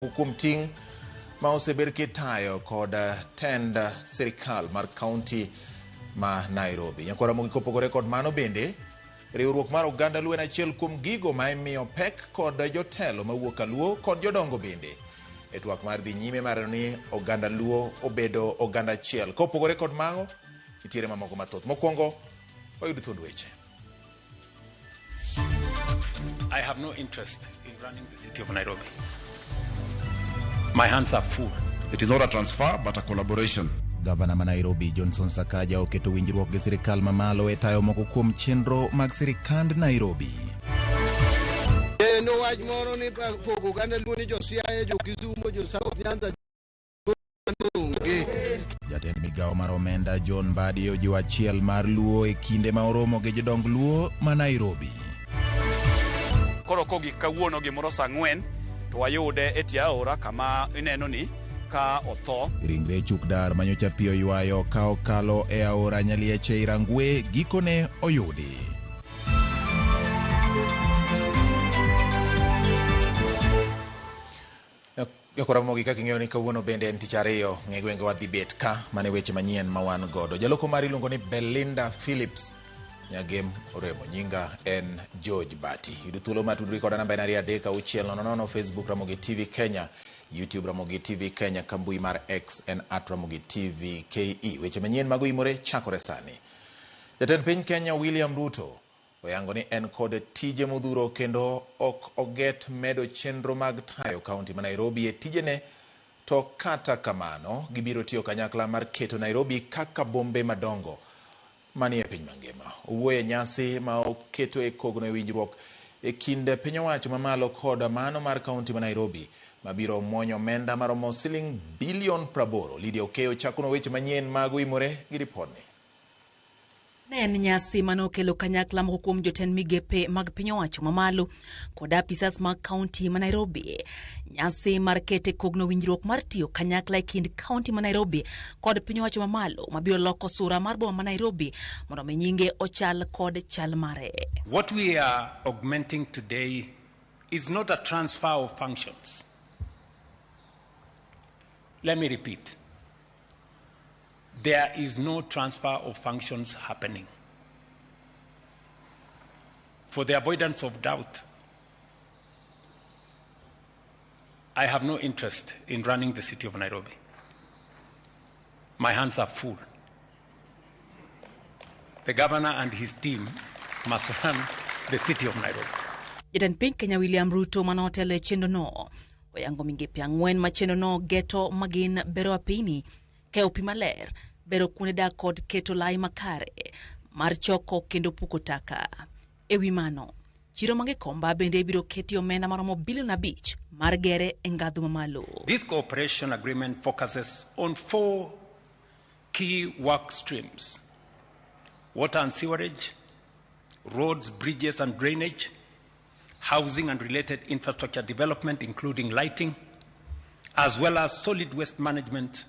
Kuom ting' ma osebed kitayo kod tend sirikal mar kaunti ma Nairobi. Nyakwar Ramogi kopogore kod mano bende, riwruok mar oganda Luo en achiel kuom gigo ma imiyo pek kod jotelo mawuok Kaluo kod jodongo bende e twak mar dhi nyime mar neno ni oganda Luo obedo oganda achiel. Kopogore kod mago, nitiere mamoko mathoth. Mokwongo, wayud thuond weche. I have no interest in running the city of Nairobi. My hands are full. It is not a transfer, but a collaboration. Gavana ma Nairobi Johnson Sakaja oketo winjruok gi sirikal mamalo e tayo moko kuom chenro mag sirikand Nairobi. Kendo wach moro ni pogo oganda Luo ni jo Siaya, jo Kisumo, jo South Nyanza onge. Jatend migawo mar omenda John Mbadi ojiwo achiel mar Luo e kinde ma oromo gi jodong Luo ma Nairobi. Koro kogik kawuono gimoro saa ang'wen to wayude e tie aora kama ineno ni ka otho. Ringre chuk dar manyocha pi oywayo ka okalo e aora Nyalieche Irangwe gikone oyudi. Jokora mogi kaka ing'eyo ni kawuono bende en tich ariyo, ng'e gwenge wadhi bet ka, mane weche manyien ma wan godo. Jaloko mari iluongo ni Belinda Phillips Nyagem Oremo, nyinga en George Bati. Yud thuolo mar tudri koda namba en 23600, Facebook Ramogi TV Kenya, YouTube Ramogi TV Kenya, kambui mar X en at Ramogi TV KE. Weche manyien mag oimore chakore sani. Jatend piny Kenya William Ruto oyango ni en kod tije modhuro kendo ok oget medo chenro mag tayo kaunti ma Nairobi e tijene, to kata kamano gibiro tiyo kanyakla mar keto Nairobi kaka bombe madongo manie piny mangima. Owuoyo e nyasi ma oketo e kogno e winjruok e kind piny owacho mamalo kod mano mar kaunti ma Nairobi mabiro muonyo omenda maromo siling bilion 80. Lydia Okeyo chakonwa weche manyien mag oimore gi ripodni. Ne en nyasi mane okelo kanyakla moko kuom jotend migepe mag piny owacho mamalo kod apisas mag kaunti ma Nairobi. Nyasi mar kete kogno winjruok mar tiyo kanyakla e kind kaunti ma Nairobi kod piny owacho mamalo mabiro loko sura mar boma ma Nairobi mondo mi nyinge ochal kod chal mare. What we are augmenting today is not a transfer of functions. Let me repeat. There is no transfer of functions happening. For the avoidance of doubt, I have no interest in running the city of Nairobi. My hands are full. The governor and his team must run the city of Nairobi. Jatend piny Kenya William Ruto mane otelo e chenro no oyango migepe ang'wen ma chenro no geto magin bero apini, keyo pi maler, bero kuonde dak kod keto lai makare mar choko kendo puko taka. E wi mano, chiro ma Gikomba bende ibiro ketie omenda maromo bilion 5 mar gere e ngadhu mamalo. This cooperation agreement focuses on 4 key work streams: water and sewerage, roads, bridges and drainage, housing and related infrastructure development, including lighting, as well as solid waste management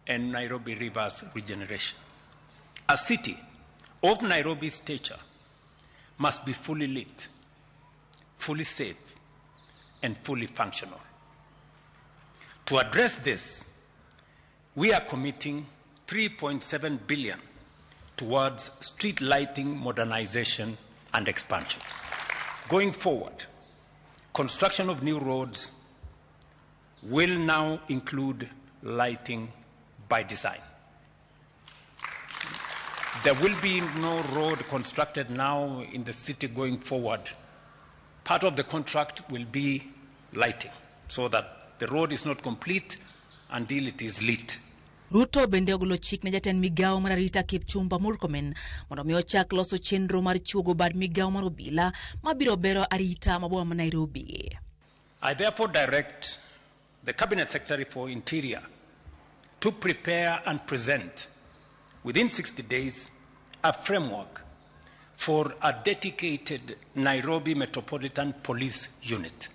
and Nairobi Rivers regeneration. A city of Nairobi's stature must be fully lit, fully safe, and fully functional. To address this, we are committing 3.7 billion towards street lighting modernization and expansion. Going forward, construction of new roads will now include lighting by design. There will be no road constructed now in the city going forward. Part of the contract will be lighting, so that the road is not complete until it is lit. Ruto bende ogolo chik ne jatend migawo mar arita Kipchumba Murkomen mondo mi ochak loso chenro mar chuogo bad migawo mar obila mabiro bero arita ma boma ma Nairobi. I therefore direct the Cabinet Secretary for Interior to prepare and present within 60 days a framework for a dedicated Nairobi Metropolitan Police Unit.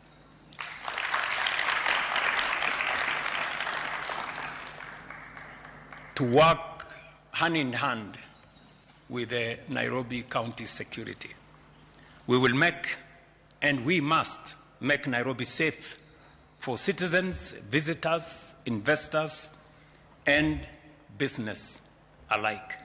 To work hand in hand with the Nairobi County Security. We will make, and we must make Nairobi safe for citizens, visitors, investors, and business alike.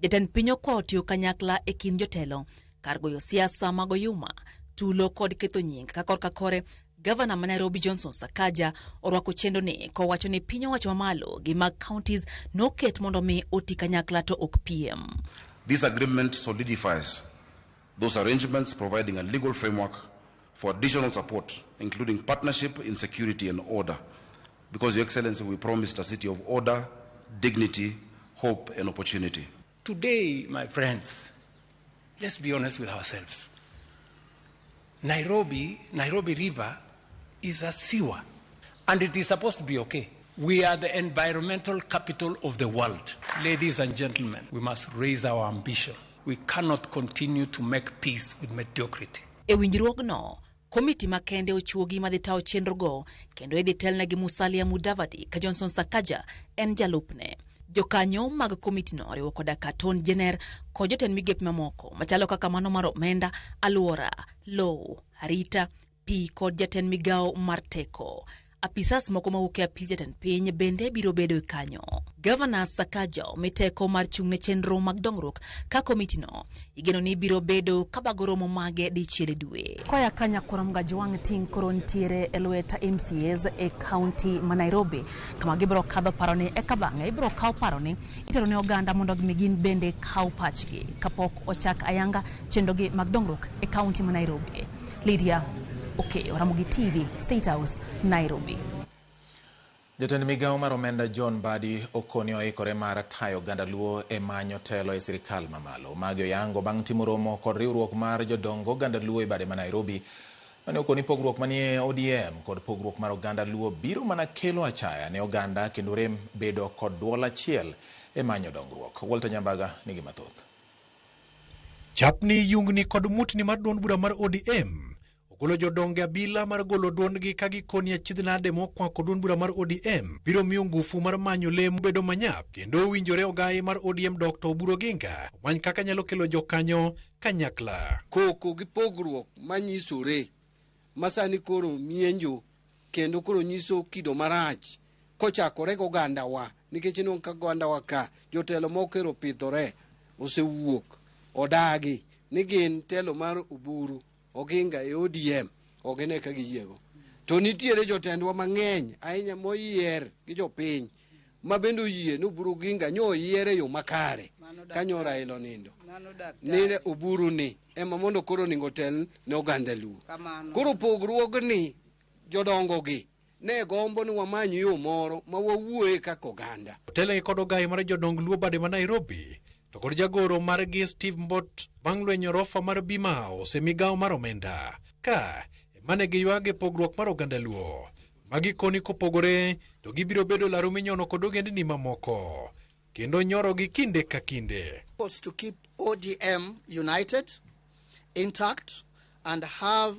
Jatend piny okwayo tiyo kanyakla e kind jotelo kar goyo siasa mag oyuma, tulo kod ketho nying ka korka kore. Gavana ma Nairobi Johnson Sakaja orwako chenro ni kowacho ni piny owacho mamalo gi mag counties noket mondo mi oti kanyakla to ok piem. This agreement solidifies those arrangements, providing a legal framework for additional support, including partnership in security and order. Because, Your Excellency, we promised a city of order, dignity, hope, and opportunity. Today, my friends, let's be honest with ourselves. Nairobi, Nairobi River is a sewer, and it is supposed to be okay. We are the environmental capital of the world. Ladies and gentlemen, we must raise our ambition. We cannot continue to make peace with mediocrity. E winjruogno, komiti makende ochuogi madhi tayo chenrogo kendo idhi telnegi Musalia Mudavadi ka Johnson Sakaja en jalupne. Jokanyo mag komitino oriwo koda Katon Jenner kod jotend migepe mamoko machalo kaka mano mar omenda, alwora, lowo, arita, pi kod jatend migawo mar teko. Apisas moko mawuok e apis jatend piny bende biro bedo kanyo. Gavana Sakaja omi teko mar chung' ne chenro mag dongruok ka komitino igeno ni biro bedo kabago romo mage dichiel e dwe. Koya kanya kuom Gajwang' ting' koro nitiere e lwet MCAs e kaunti ma Nairobi kama gibiro kadho paroni eka bang'e ibiro kaw paroni itero ne oganda mondo mi gin bende kaw pachgi kapok ochak ayanga chenrogi mag dongruok e kaunti ma Nairobi. Lydia Okeyo, Ramogi TV, State House, Nairobi. Jatend migawo mar omenda John Mbadi okoni oikore mar tayo oganda Luo e manyo telo e sirikal mamalo. Magi oyango bang' timo romo kod riwruok mar jodongo oganda Luo e bade ma Nairobi. Mane okoni pogruok manie ODM kod pogruok mar oganda Luo biro mana kelo achaya ne oganda kendo rem bedo kod duol achiel e manyo dongruok. Walter Nyambaga nigi mathoth. Chapni, yungni kod mutni mar duond bura mar ODM ogolo jodongo abila mar golo duondgi ka gikoni achiedh nade mokwako duond bura mar ODM biro miyo ngufu mar manyo lemo bedo manyap kendo owinjore ogai mar ODM Dr. Oburu Oginga omany kaka nyalo kelo jokanyo kanyakla. Koko gi pogruok manyisore masani koro mienjo kendo koro nyiso kido marach kochakore gi ogandawa, nikech inwang'o ka ogandawa ka jotelo moko ero pidhore osewuok odagi ni gin telo mar Oburu Oginga e ODM ok gine ka giyiego. To nitiere jotendwa mang'eny ahinya moyier gi jopiny ma bende oyie ni Oburu Oginga nyo oyier e yo makare kanyo Raila onindo ni Oburu ni ema mondo koro oningo otel ne oganda Luo. Koro pogruogni jodongo gi ne gombo ni wamany yo moro ma wawuoye kaka oganda. Otelnegi kod ogai mar jodong Luo bade ma Nairobi to kod jagoro margi Steve Mbot bang' lwenyo rofa mar Bima House e migawo mar omenda ka emane giywag e pogruok mar oganda Luo. Magi koni kopogore to gibiro bedo laru minyono kod ogendni mamoko kendo nyorogi kinde ka kinde. To keep ODM united, intact, and have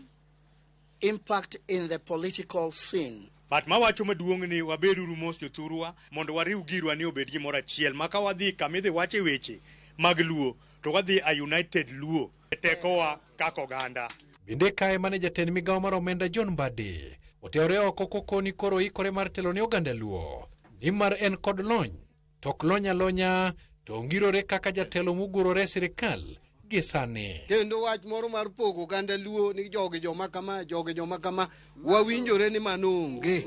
impact in the political scene. But mawacho maduong' ni wabeduru mos jothurwa mondo wariw girwa ni obed gimoro achiel ma ka wadhi kamidhi wache weche mag Luo to wadhi a united Luo tekowa kaka oganda. Bende kae mane jatend migawo mar omenda John Mbadi otewore oko kokoni koro ikore mar telo ne oganda Luo nimar en kod lony to ok lony alonya to ongirore kaka jatelo mogurore e sirikal gi sani. Kendo wach moro mar pogo oganda Luo ni jogi joma kama, jogi joma kama, wawinjore ni mano onge.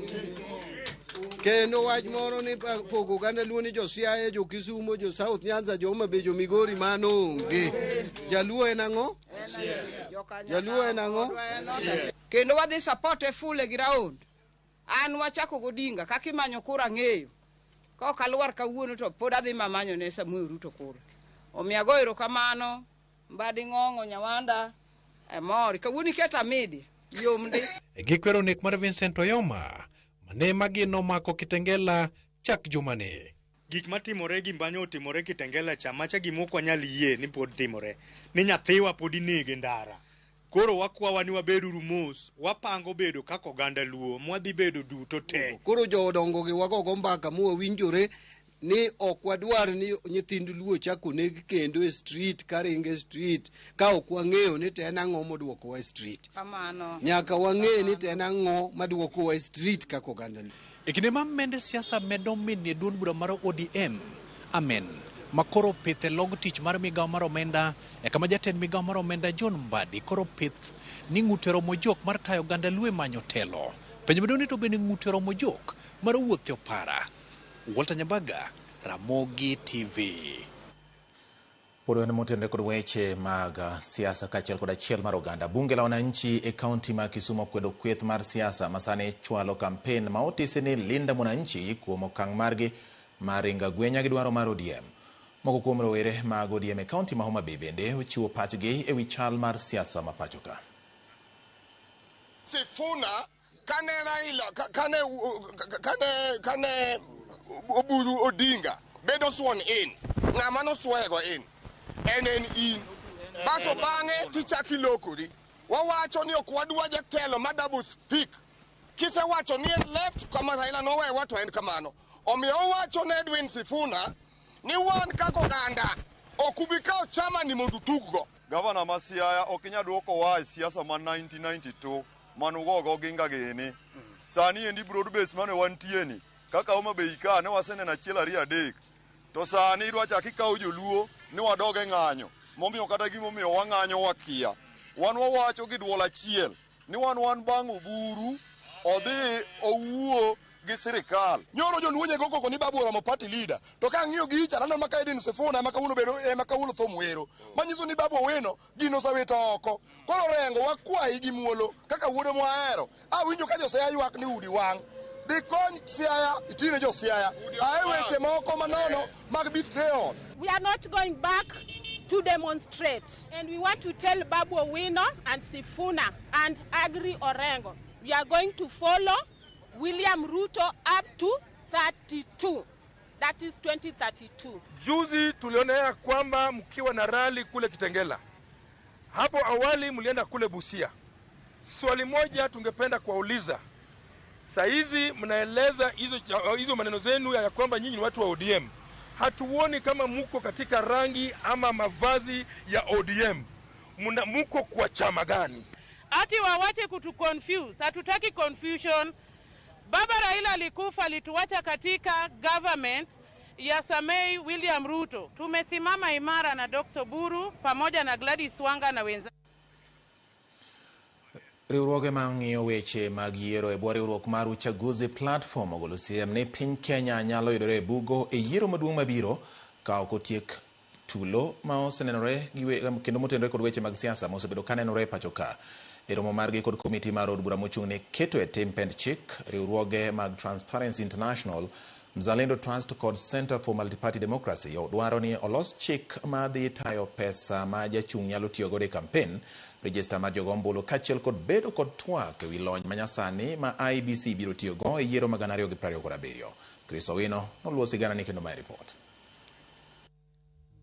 Kendo wach moro ni pogo oganda Luo ni jo Siaya, jo Kisumo, jo South Nyanza, jo Homa Bay, jo Migori, mano onge. Jaluo en ang'o? Jaluo en ang'o? Kendo wadhi support e full e ground. An wachako godinga kaka imanyo kura ang'eyo. Ka ok alwar kawuono to pod adhi mamanyo ne Samuel Ruto kura. Omiyo ago erokamano Mbadi Ng'ong'o Nyawanda amor. Kawuono iketa media yom ndi. E gikwero nek mar Vincent Oyoma mane magi nomako Kitengela chak jumani. Gik matimore gi mbanyo otimore Kitengela cha macha gima ok wanyal yie ni pod timore. Ni nyathiwa pod inege ndara. Koro wakwawa ni wabeduru mos, wapango bedo kaka oganda Luo, mwadhi bedo duto te. Koro jodongo gi wagogo mbaka mwawinjore Ni ok wadwar ni nyithind Luo chak oneg kendo e street karingo e street ka ok wang'eyo ni to en ang'o moduokowa e street. Kamano. Nyaka wang'e ni to en ang'o maduokowa e street kaka oganda Luo. E kinde ma mende siasa medo minie duond bura mar ODM, Amen, ma koro pith e log tich mar migawo mar omenda, e kama jatend migawo mar omenda John Mbadi koro pith ni ng'ute romo jok mar tayo oganda Luo e manyo telo. Penjo maduong' ni to bende ng'ute romo jok mar wuoth e opara? Walter Nyambaga, Ramogi TV. Pod wan motenore kod weche mag siasa kaachiel kod achiel mar oganda. Bunge la wananchi e kaunti ma Kisumu okwedo kweth mar siasa ma sani chwalo kampen ma otisi ni Linda Mwananchi kuom okang' margi mar ringo agwenya gi dwaro mar ODM. Moko kuom rowere mag ODM e kaunti ma Homa Bay bende ochiwo pachgi e wi chal mar siasa ma pacho ka. Sifuna kane Raila kane Oburu Odinga bedo sworn in, ng'ama noswego in en in. Baso bang'e tichak ilokori. Wawacho ni ok wadwa jatelo ma double speak. Kisewacho ni en left kama Raila nowewa to en kamano. Omiyo owacho ne Edwin Sifuna ni wan kaka oganda ok ubi kawo chama ni mondo utuggo. Gavana ma Siaya ok inyal dwokowa e siasa ma 1992 manugogo Oginga gini. Sani endi broad base mane wantie ni kaka Homa Bay ka ne waseneno achiel ariyo adek. To sani idwa chak ikawo joluo ni wadog e ng'anyo. Momiyo kata gimomiyo wang'anyo wakia. Wan wawacho gi duol achiel ni wan bang' Oburu odhi owuo gi sirikal. Nyoro joluo nyego koko ni Babu oromo party leader. To ka ang'iyo gicha aneno maka Edwin Sifuna ema kawuono bedo ema kawuono thum wero. Manyiso ni Babu Owino gino osewito oko. Koro Orengo wakwayi gi muolo kaka wuode mwahero. Awinjo ka jo Siaya ywak ni udi wang'. Dhi kony Siaya, itine jo Siaya. Ae weche moko manono mag betrayal. We are not going back to demonstrate. And we want to tell Babu Owino and Sifuna and Agri Orengo, we are going to follow William Ruto up to 32. That is 2032. Juzi tulionea kwamba mkiwa na rally kule Kitengela. Hapo awali mlienda kule Busia. Swali moja tungependa kuwauliza. Saizi mnaeleza hizo maneno zenu ya kwamba nyinyi ni watu wa ODM. Hatuoni kama muko katika rangi ama mavazi ya ODM. Muko kwa chama gani? Ati wawache kutu confuse. Hatutaki confusion. Baba Raila alikufa, alituacha katika government ya Samei William Ruto. Tumesimama imara na Dr. Buru pamoja na Gladys Wanga na wenzake. Riwruoge ma ng'iyo weche mag yiero e bwo riwruok mar Uchaguzi Platform ogolo siem ni piny Kenya nyalo yudore e bugo e yiero maduong' mabiro ka ok otiek tulo ma osenenore kendo motenore kod weche mag siasa ma osebedo ka nenore e pacho ka. E romo margi kod komiti mar od bura mochung' ne keto e tim pend chik, riwruoge mag Transparency International, Mzalendo Trust kod Center for Multiparty Democracy dwaro ni olos chik ma dhi tayo pesa ma jachung' nyalo tiyo godo e kampen, rejesta mar jogo ombulu kaachiel kod bedo kod twak ewi lony manyasani ma IEBC biro tiyogo e yiero mag 2027. Chris Owino noluwo sigana ni kendo mae ripot.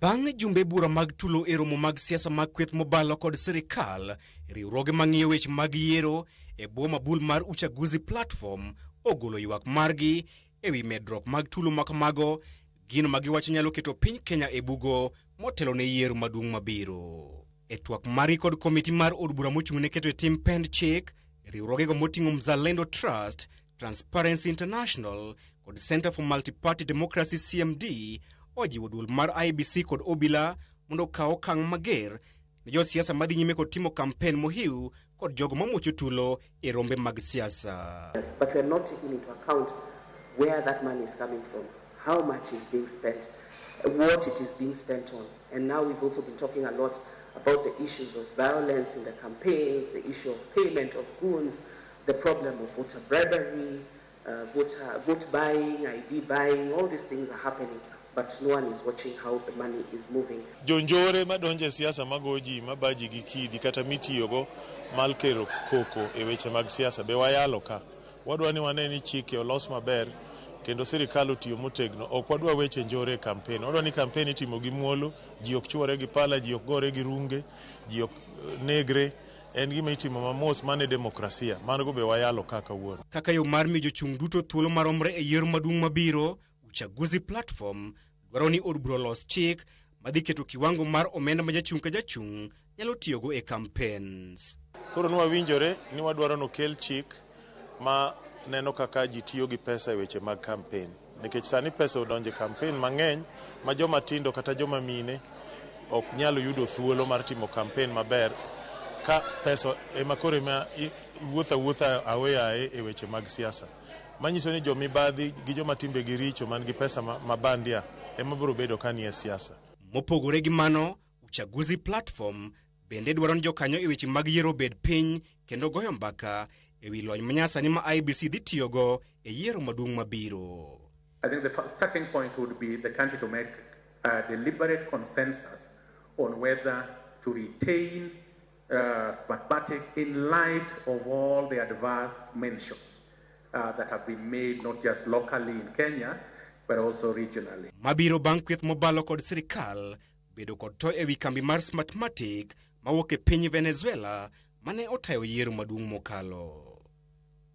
Bang' jumbe bura mag tulo e romo mag siasa mag kweth mobalo kod sirikal, riwruoge mang'iyo weche mag yiero e bwo mabul mar Uchaguzi Platform ogolo ywak margi ewi medruok mag tulo makamago, gino ma giwacho nyalo keto piny Kenya e bugo motelo ne yiero maduong' mabiro. E twak margi kod komiti mar od bura mochung' ne keto e tim pend chik, riwruogego moting'o Mzalendo Trust, Transparency International kod Center for Multiparty Democracy CMD ojiwo duol mar IEBC kod obila mondo okaw okang' mager ne josiasa madhi nyime kod timo kampen mohiu kod jogo mamuocho tulo e rombe mag siasa. But we are not taking into account where that money is coming from, how much is being spent, what it is being spent on. And now we've also been talking a lot about the issues of violence in the campaigns, the issue of payment of goons, the problem of voter bribery, vote buying, ID buying, all these things are happening, but no one is watching how the money is moving. Jonjore madonje e siasa mago ji mabaji gi kidi kata mitiyogo mar kelo koko e weche mag siasa be wayalo ka. Wadwa ni wane ni chike olos maber kendo sirikal otiyo motegno. Ok wadwa weche njore e kampen. Wadwa ni kampen itimo gi muolo, ji ok chwore gi pala, ji ok gore gi runge, ji ok negre. En gima itimo mamos mane demokrasia. Mano be wayalo ka kawuono. Kaka yo mar miyo jochung' duto thuolo maromre e yiero maduong' mabiro, Uchaguzi Platform dwaro ni od bura olos chik madhi keto kiwango mar omenda ma jachung' ka jachung' nyalo tiyogo e campaigns. Koro nwawinjore ni wadwaro nokel chik ma neno kaka ji tiyo gi pesa e weche mag campaign. Nikech sani pesa odonjo e campaign mang'eny ma joma tindo kata joma mine ok nyal yudo thuolo mar timo campaign maber ka pesa ema koro ema iwuotho awuotha aweyaye e weche mag siasa. Manyiso ni jomibadhi gi joma timbegi richo man gi pesa ma bandia ema biro bedo ka nie siasa. Mopogore gi mano, Uchaguzi Platform bende dwaro ni jokanyo e weche mag yiero obed piny kendo goyo mbaka e wi lony manyasani ma IEBC dhi tiyogo e yiero maduong' mabiro. I think the first starting point would be the country to make a deliberate consensus on whether to retain Smartmatic in light of all the adverse mentions that have been made not just locally in Kenya but also regionally. Mabiro bang' kweth mobalo kod sirikal bedo kod to ewi kambi mar Smartmatic mawuok e piny Venezuela mane otayo yiero maduong' mokalo.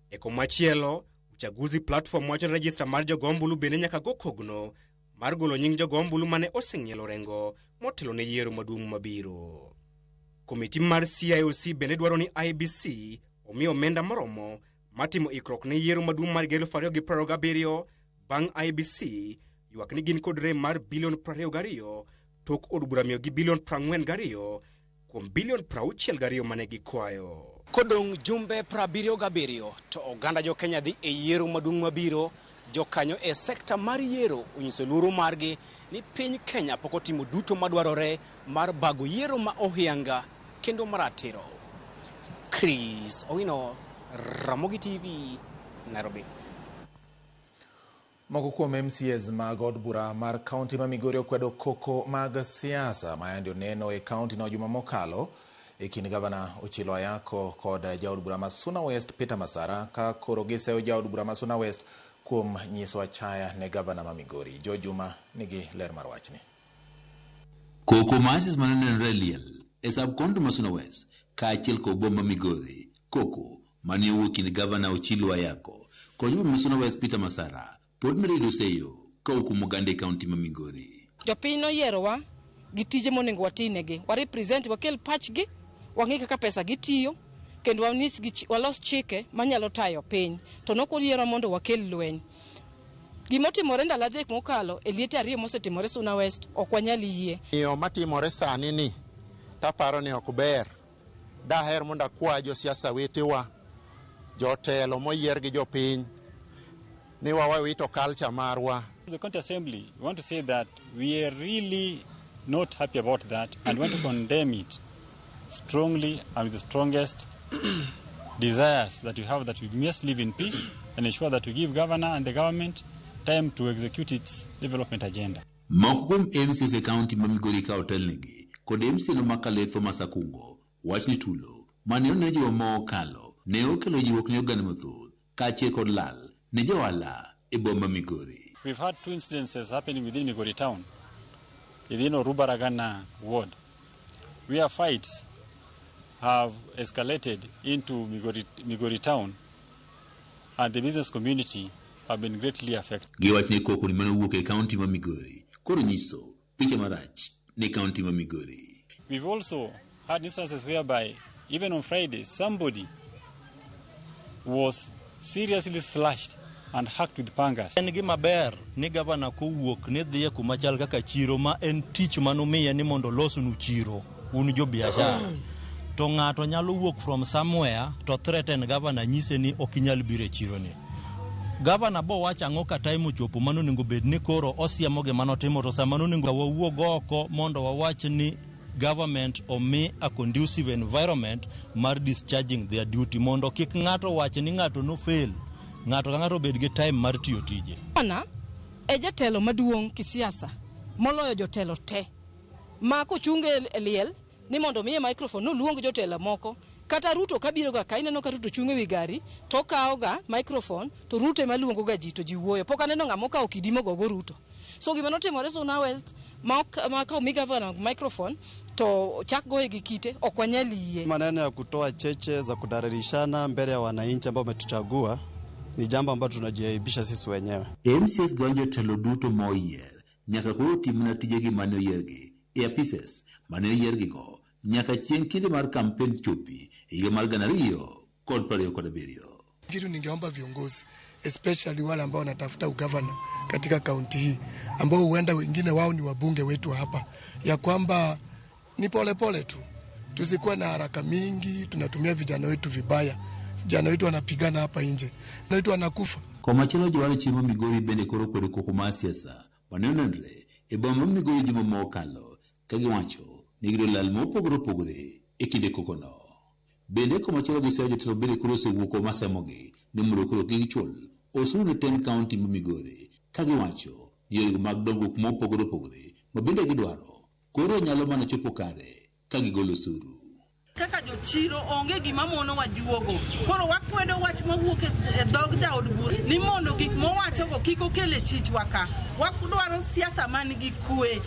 E komachielo, Uchaguzi Platform wacho ni rejista mar jogo ombulu bende nyaka go kogno mar golo nying jogo ombulu mane oseng'ielo orengo motelo ne yiero maduong' mabiro. Komiti mar CIOC bende dwaro ni IEBC omi omenda moromo matimo ikruok ne yiero maduong' mar 2027 bang' IEBC ywak ni gin kod rem mar bilion 22 tok od bura miyogi bilion 42 kuom bilion 62 mane gikwayo. Kodong' jumbe 77 to oganda jo Kenya dhi e yiero maduong' mabiro. Jokanyo e sekta mar yiero onyiso luoro margi ni piny Kenya pok otimo duto madwarore mar bago yiero ma ohianga kendo maratiro. Chris Owino, Ramogi TV, Nairobi. Moko kuom MCAs mag od bura mar kaunti ma Migori okwedo koko mag siasa ma yande oneno e kaunti no juma mokalo e kind gavana Ochilo Ayako kod jaod bura ma Suna West Peter Masara ka koro giseyo jaod bura ma Suna West kuom nyiso achaya ne gavana ma Migori. Joe Juma nigi ler mar wachni. Koko masis mane nenore e liel e sub-county ma Suna West kaachiel kod boma Migori, koko mane owuok kind gavana Ochilo Ayako kod jabura ma Suna West Peter Masara pod medo yudo seyo kowuok kuom oganda e kaunti ma Migori. Jopiny noyierowa gi tije monego watinegi, wa represent, wakel pachgi, wang'i kaka pesa gitiyo, kendo wanyisgi walos chike manyalo tayo piny. To nok oyierwa mondo wakel lweny. Gimotimore ndalo 3 mokalo e liete 2 mosetimore Suna West ok wanyal yie. Yo matimore sani ni taparo ni ok ber. Daher mondo akwa josiasa wetewa, jotelo moyier gi jopiny, ni wawito culture marwa. The county assembly, we want to say that we are really not happy about that and want to condemn it strongly and with the strongest desires that we have, that we must live in peace and ensure that we give governor and the government time to execute its development agenda. Moko kuom MCAs e kaunti ma Migori ka otelnegi kod MCA no ma Kaletho Masakungo wach ni tulo mane onene juma mokalo ne okelo jiwruok ne oganda mathoth kaachiel kod lal ne johala e boma Migori. We've had 2 incidences happening within Migori town, within Orubaragana ward, where fights have escalated into Migori town, and the business community have been greatly affected. Giwach ni koko ni mane owuok e kaunti ma Migori koro nyiso picha marach ne kaunti ma Migori. We've also had instances whereby even on Friday somebody was seriously slashed and hacked with pangas. En gima ber ni gavana kowuok ni dhiye kuma chal kaka chiro ma en tich manomiye ni mondo olosnu chiro un jo biashara. To ng'ato nyalo wuok from somewhere to threaten governor nyise ni ok inyal biro e chiro ni. Governor bo wacho ang'o ka time ochopo mano onego bed ni koro osiemo gima notimo, to sama nonego wawuog oko mondo wawach ni government omi a conducive environment mar discharging their duty, mondo kik ng'ato wach ni ng'ato no fail, ng'ato ka ng'ato obed gi time mar tiyo tije. Gavana e jatelo maduong' kisiasa moloyo jotelo te ma kochung' e liel ni mondo miye microphone noluong jotelo moko. Kata Ruto kabiro ga ka ineno ka Ruto chung' ewi gari to okawo ga microphone to Ruto ema luongo ga ji to ji wuoyo. Pok aneno ng'ama okawo kidi mogogo Ruto. So gima notimore Suna West ma ka omi gavana microphone to chak goye gi kite ok wanyal yie. Maneno ya kutoa cheche za kudararishana mbele ya wananchi ambao wametuchagua Ni jambo ambalo tunajiaibisha sisi wenyewe. MCAs golo jotelo duto moyier nyaka koro tim mana tijegi mane oyiergi e apises mane oyiergigo nyaka chieng' kinde mar kampen chopi e higa mar 2027. Kitu ningeomba viongozi especially wale ambao wanatafuta ugavana katika kaunti hii ambao huenda wengine wao ni wabunge wetu hapa, ya kwamba ni polepole tu, tusikuwe na haraka mingi. Tunatumia vijana wetu vibaya, vijana wetu wanapigana hapa nje, vijana wetu wanakufa. Komachielo jowalo chiro ma Migori bende koro kwedo koko mar siasa mane onenre e boma ma Migori juma ma okalo ka giwacho ni giyudo lal mopogore opogore e kinde kokono. Bende komachielo giseyo jotelo bende koro osewuok masemogi ni mondo koro kik chul osuru ne tend kaunti ma Migori ka giwacho ni yorego mag dongruok mopogore opogore ma bende gidwaro koro nyalo mana chopo kare ka gigolo osuru. Kaka jochiro onge gima monowa juogo. Koro wakwedo wach mawuok e dhog jaod bura ni mondo gik mowachogo kik okel e chichwa ka. Wadwaro siasa man gi kwe.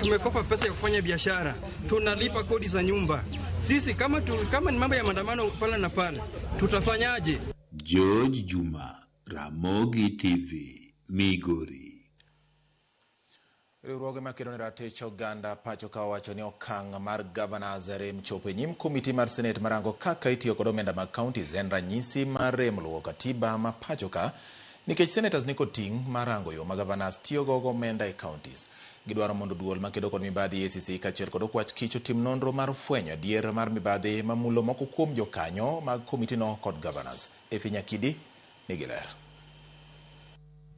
Tumekopa pesa ya kufanya biashara, tunalipa kodi za nyumba. Sisi kama ni mambo ya maandamano pale na pale, tutafanyaje? George Juma, Ramogi TV, Migori. Riwruoge makedo ne ratich oganda pacho ka owacho ni okang' mar governors rem chopo e nyim komiti mar Senate marango kaka itiyo kod omenda mag counties en ranyisi mar rem luwo katiba ma pacho ka nikech senators nikod ting' mar rango yo ma governors tiyogo gomenda e counties. Gidwaro mondo duol makedo kod mibadhi EACC kaachiel kod okwach kich otim nonro mar fwenyo adier mar mibadhi mamulo moko kuom jokanyo mag komitino kod governors. Efi Nyakidi nigi ler.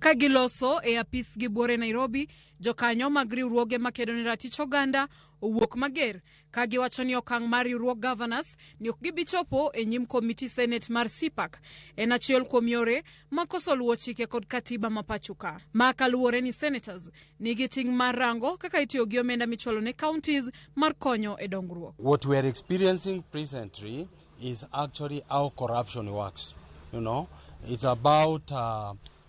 Ka giloso e apis gi buore Nairobi, jokanyo mag riwruoge makedo ne ratich oganda owuok mager ka giwacho ni okang' mar riwruog governors ni ok gibi chopo e nyim komiti Senate mar CPAC en achiel kuom yore ma koso luwo chike kod katiba ma pacho ka. Ma kaluwore ni senators nigi ting' mar rango kaka itiyo gi omenda michwalo ne counties mar konyo e dongruok. What we are experiencing presently is actually how corruption works. It's about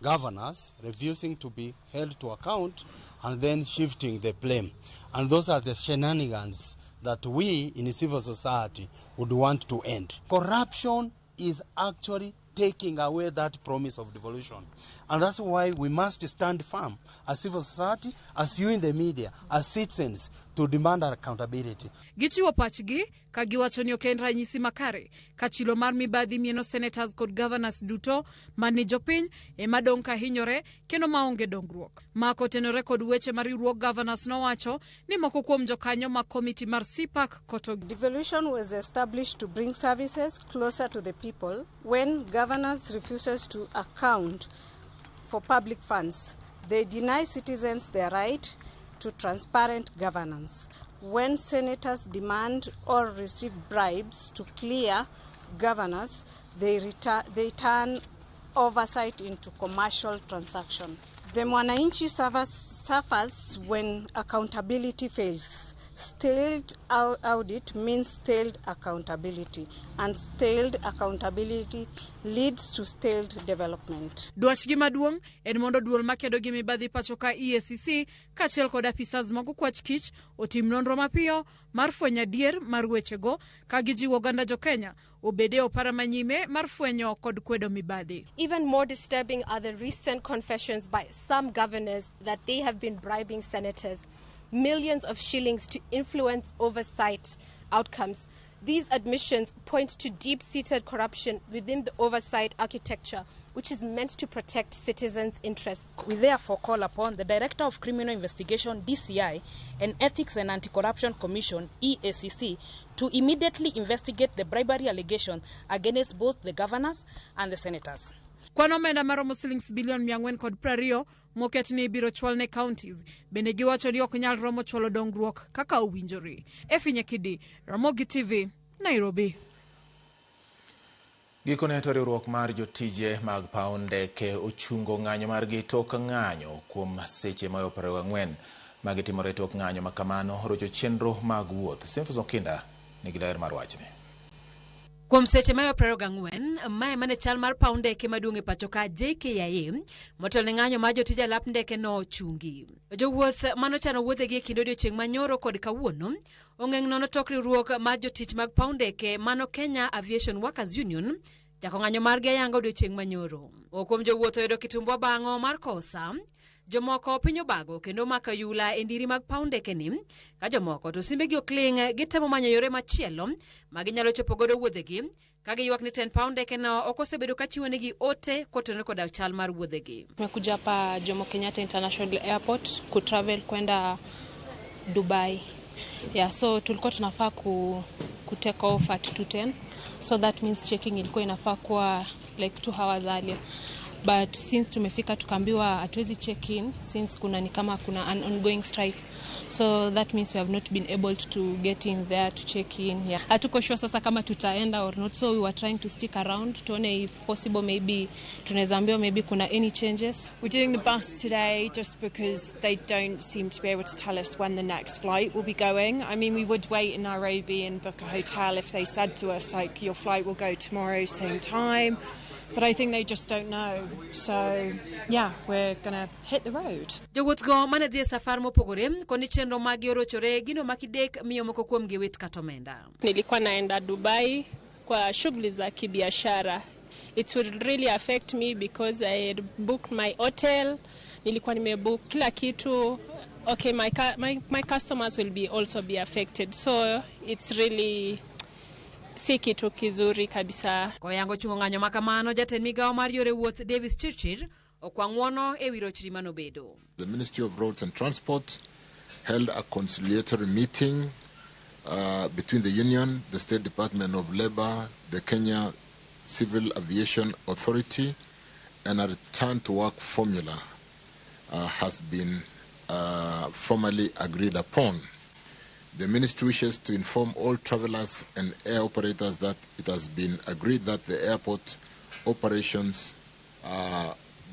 governors refusing to be held to account and then shifting the blame. And those are the shenanigans that we in civil society would want to end. Corruption is actually taking away that promise of devolution. And that's why we must stand firm as civil society, as you in the media, as citizens, to demand accountability. Gichiwo pachgi ka giwacho ni ok en ranyisi makare ka chilo mar mibadhi mieno senators kod governors duto mani jopiny ema dong' ka hinyore kendo maonge dongruok. Ma kotenore kod weche ma riwruog governors nowacho ni moko kuom jokanyo mag komiti mar CPAC koto. Devolution was established to bring services closer to the people. When governors refuses to account for public funds, they deny citizens their right to transparent governance. When senators demand or receive bribes to clear governors, they turn oversight into commercial transaction. The mwananchi suffers when accountability fails. Stalled audit means stalled accountability, and stalled accountability leads to stalled development. Dwachgi maduong' en mondo duol makedo gi mibadhi pacho ka EACC kaachiel kod apisas mag okwach kich otim nonro mapiyo mar fwenyo adier mar wechego ka gijiwo oganda jo Kenya obed e opara manyime mar fwenyo kod kwedo mibadhi. Even more disturbing are the recent confessions by some governors that they have been bribing senators millions of shillings to influence oversight outcomes. These admissions point to deep-seated corruption within the oversight architecture, which is meant to protect citizens' interests. We therefore call upon the Director of Criminal Investigation, DCI, and Ethics and Anti-Corruption Commission, EACC, to immediately investigate the bribery allegation against both the governors and the senators. Kwan omenda maromo silings bilion 420 moket ni ibiro chwal ne counties bende giwacho ni ok nyal romo chwalo dongruok kaka owinjore. Efi Nyakidi, Ramogi TV, Nairobi. Gikone to riwruok mar jotije mag paw ndeke ochungo ng'anyo margi tok ng'anyo kuom seche mayo 24 magitimore tok ng'anyo makamano rocho chenro mag wuoth. Simfus Okinda nigi ler mar wachni. Kuom seche mayo 24, mae mane chal mar paw ndeke maduong' e pacho ka JKIA motelo ne ng'anyo mar jotije alap ndeke no ochungi. Jowuoth manochano wuodhegi e kind odiochieng' manyoro kod kawuono ong'eng' nono tok riwruok mar jotich mag paw ndeke mano Kenya Aviation Workers Union chako ng'anyo margi ayanga odiochieng' manyoro. Moko kuom jowuoth oyudo kitumbwa bang'o mar kosa, jomoko piny obago kendo omako ayula e ndiri mag paw ndeke ni, ka jomoko to simbegi ok ling' gitemo manyo yore machielo ma ginyalo chopo godo wuodhegi ka giywak ni tend paw ndeke no ok osebedo ka chiwonegi ote kotenore koda chal mar wuodhegi. Tumekuja hapa Jomo Kenyatta International Airport kutravel kwenda Dubai. Yeah, so tulikuwa tunafaa ku take off at 2:10. So that means checking ilikuwa inafaa kuwa like 2 hours earlier. But since tumefika tukaambiwa hatuwezi check in since kuna ni kama kuna an ongoing strike. So that means we have not been able to get in there to check in. Yeah. Hatuko sure sasa kama tutaenda or not, so we were trying to stick around tuone if possible maybe tunaweza ambiwa maybe kuna any changes. We're doing the bus today just because they don't seem to be able to tell us when the next flight will be going. I mean, we would wait in Nairobi and book a hotel if they said to us, like, your flight will go tomorrow, same time. But I think they just don't know. So, yeah, we're going to hit the road. Jowuoth go mane dhi e safar mopogore koni chenro maggi orochore gino makidek miyo moko kuomgi wit kata omenda. Nilikuwa naenda Dubai kwa shughuli za kibiashara. It will really affect me because I had booked my hotel, nilikuwa nimebook kila kitu. Okay, my customers will be also be affected. So it's really si kitu kizuri kabisa. Koyango chungo ng'anyo ma kamano, jatend migawo mar yore wuoth Davis Chirchir okwa ng'uono e wi rochri manobedo. The Ministry of Roads and Transport held a conciliatory meeting between the union, the State Department of Labor, the Kenya Civil Aviation Authority, and a return to work formula has been formally agreed upon. The ministry wishes to inform all travelers and air operators that it has been agreed that the airport operations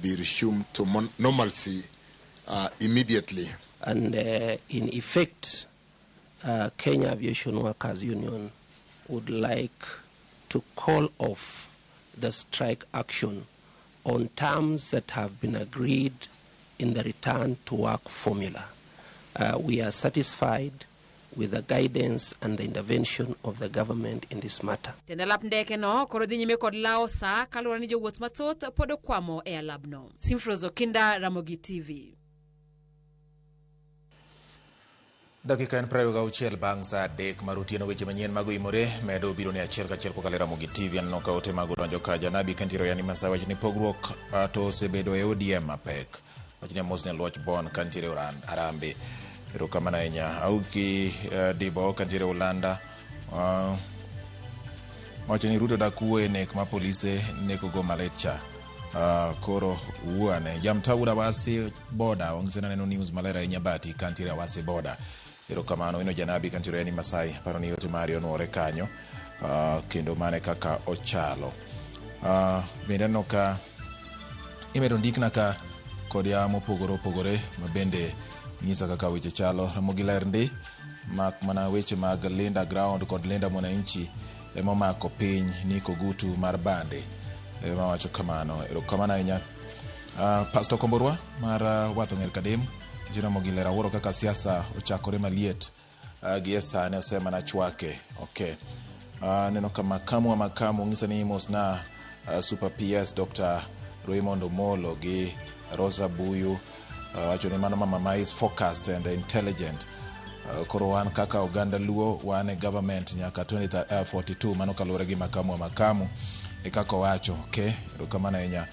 be resumed to normalcy immediately. And in effect, Kenya Aviation Workers Union would like to call off the strike action on terms that have been agreed in the return to work formula. We are satisfied with the guidance and the intervention of the government in this matter. Tend alap ndeke no koro dhi nyime kod lawo sa kaluwore ni jowuoth mathoth pod okwamo e alabno. Simfros Okinda, Ramogi TV. Dakika en 26 bang' saa 3 mar otieno. Weche manyien mag oimore medo biro ni achiel kachiel kokalo e Ramogi TV. Aneno ka ote mag odonjo ka Janabi Kentiro yani Masawa wacho ni pogruok to osebedo e ODM mapek. Wacho ni mos ne Luoch Bon kantiere Arambe. Erokamano ahinya. Auki Dibo kantiere Ulanda. Wacho ni Ruto dak wuoye e nek ma polise nekogo malit cha. Koro wuane. Jamtaura Awasi boda. Ong'ise naneno news maler ahinya bati kantiere Awasi boda. Erokamano ino Janabi kantiere yani Masai. Paro ni yote mari onuore kanyo. Kendo mane kaka ochalo. Bende aneno ka imedo ndikna ka kod yawa mopogore opogore ma bende nyisa kaka weche chalo. Ramogi ler ndi mak mana weche mag Linda Ground kod Linda Mwananchi ema omako piny ni Kogutu mar Bande ema wacho kamano. Erokamano ahinya. Pastor Komborwa mar Wath Ong'er Kadem Ramogi ler awuoro kaka siasa ochakore maliet gi e sani osemana chwake. Okay. Neno ka makamu wa makamu ng'isa ni mosna Super PS Dr. Raymond Omolo gi Rosa Buyu wacho ni mano mama ma is focused and intelligent. Koro wan kaka oganda Luo wan e government nyaka 2042 mano kaluwore gi makamu wa makamu e kaka owacho. Okay, erokamano ahinya.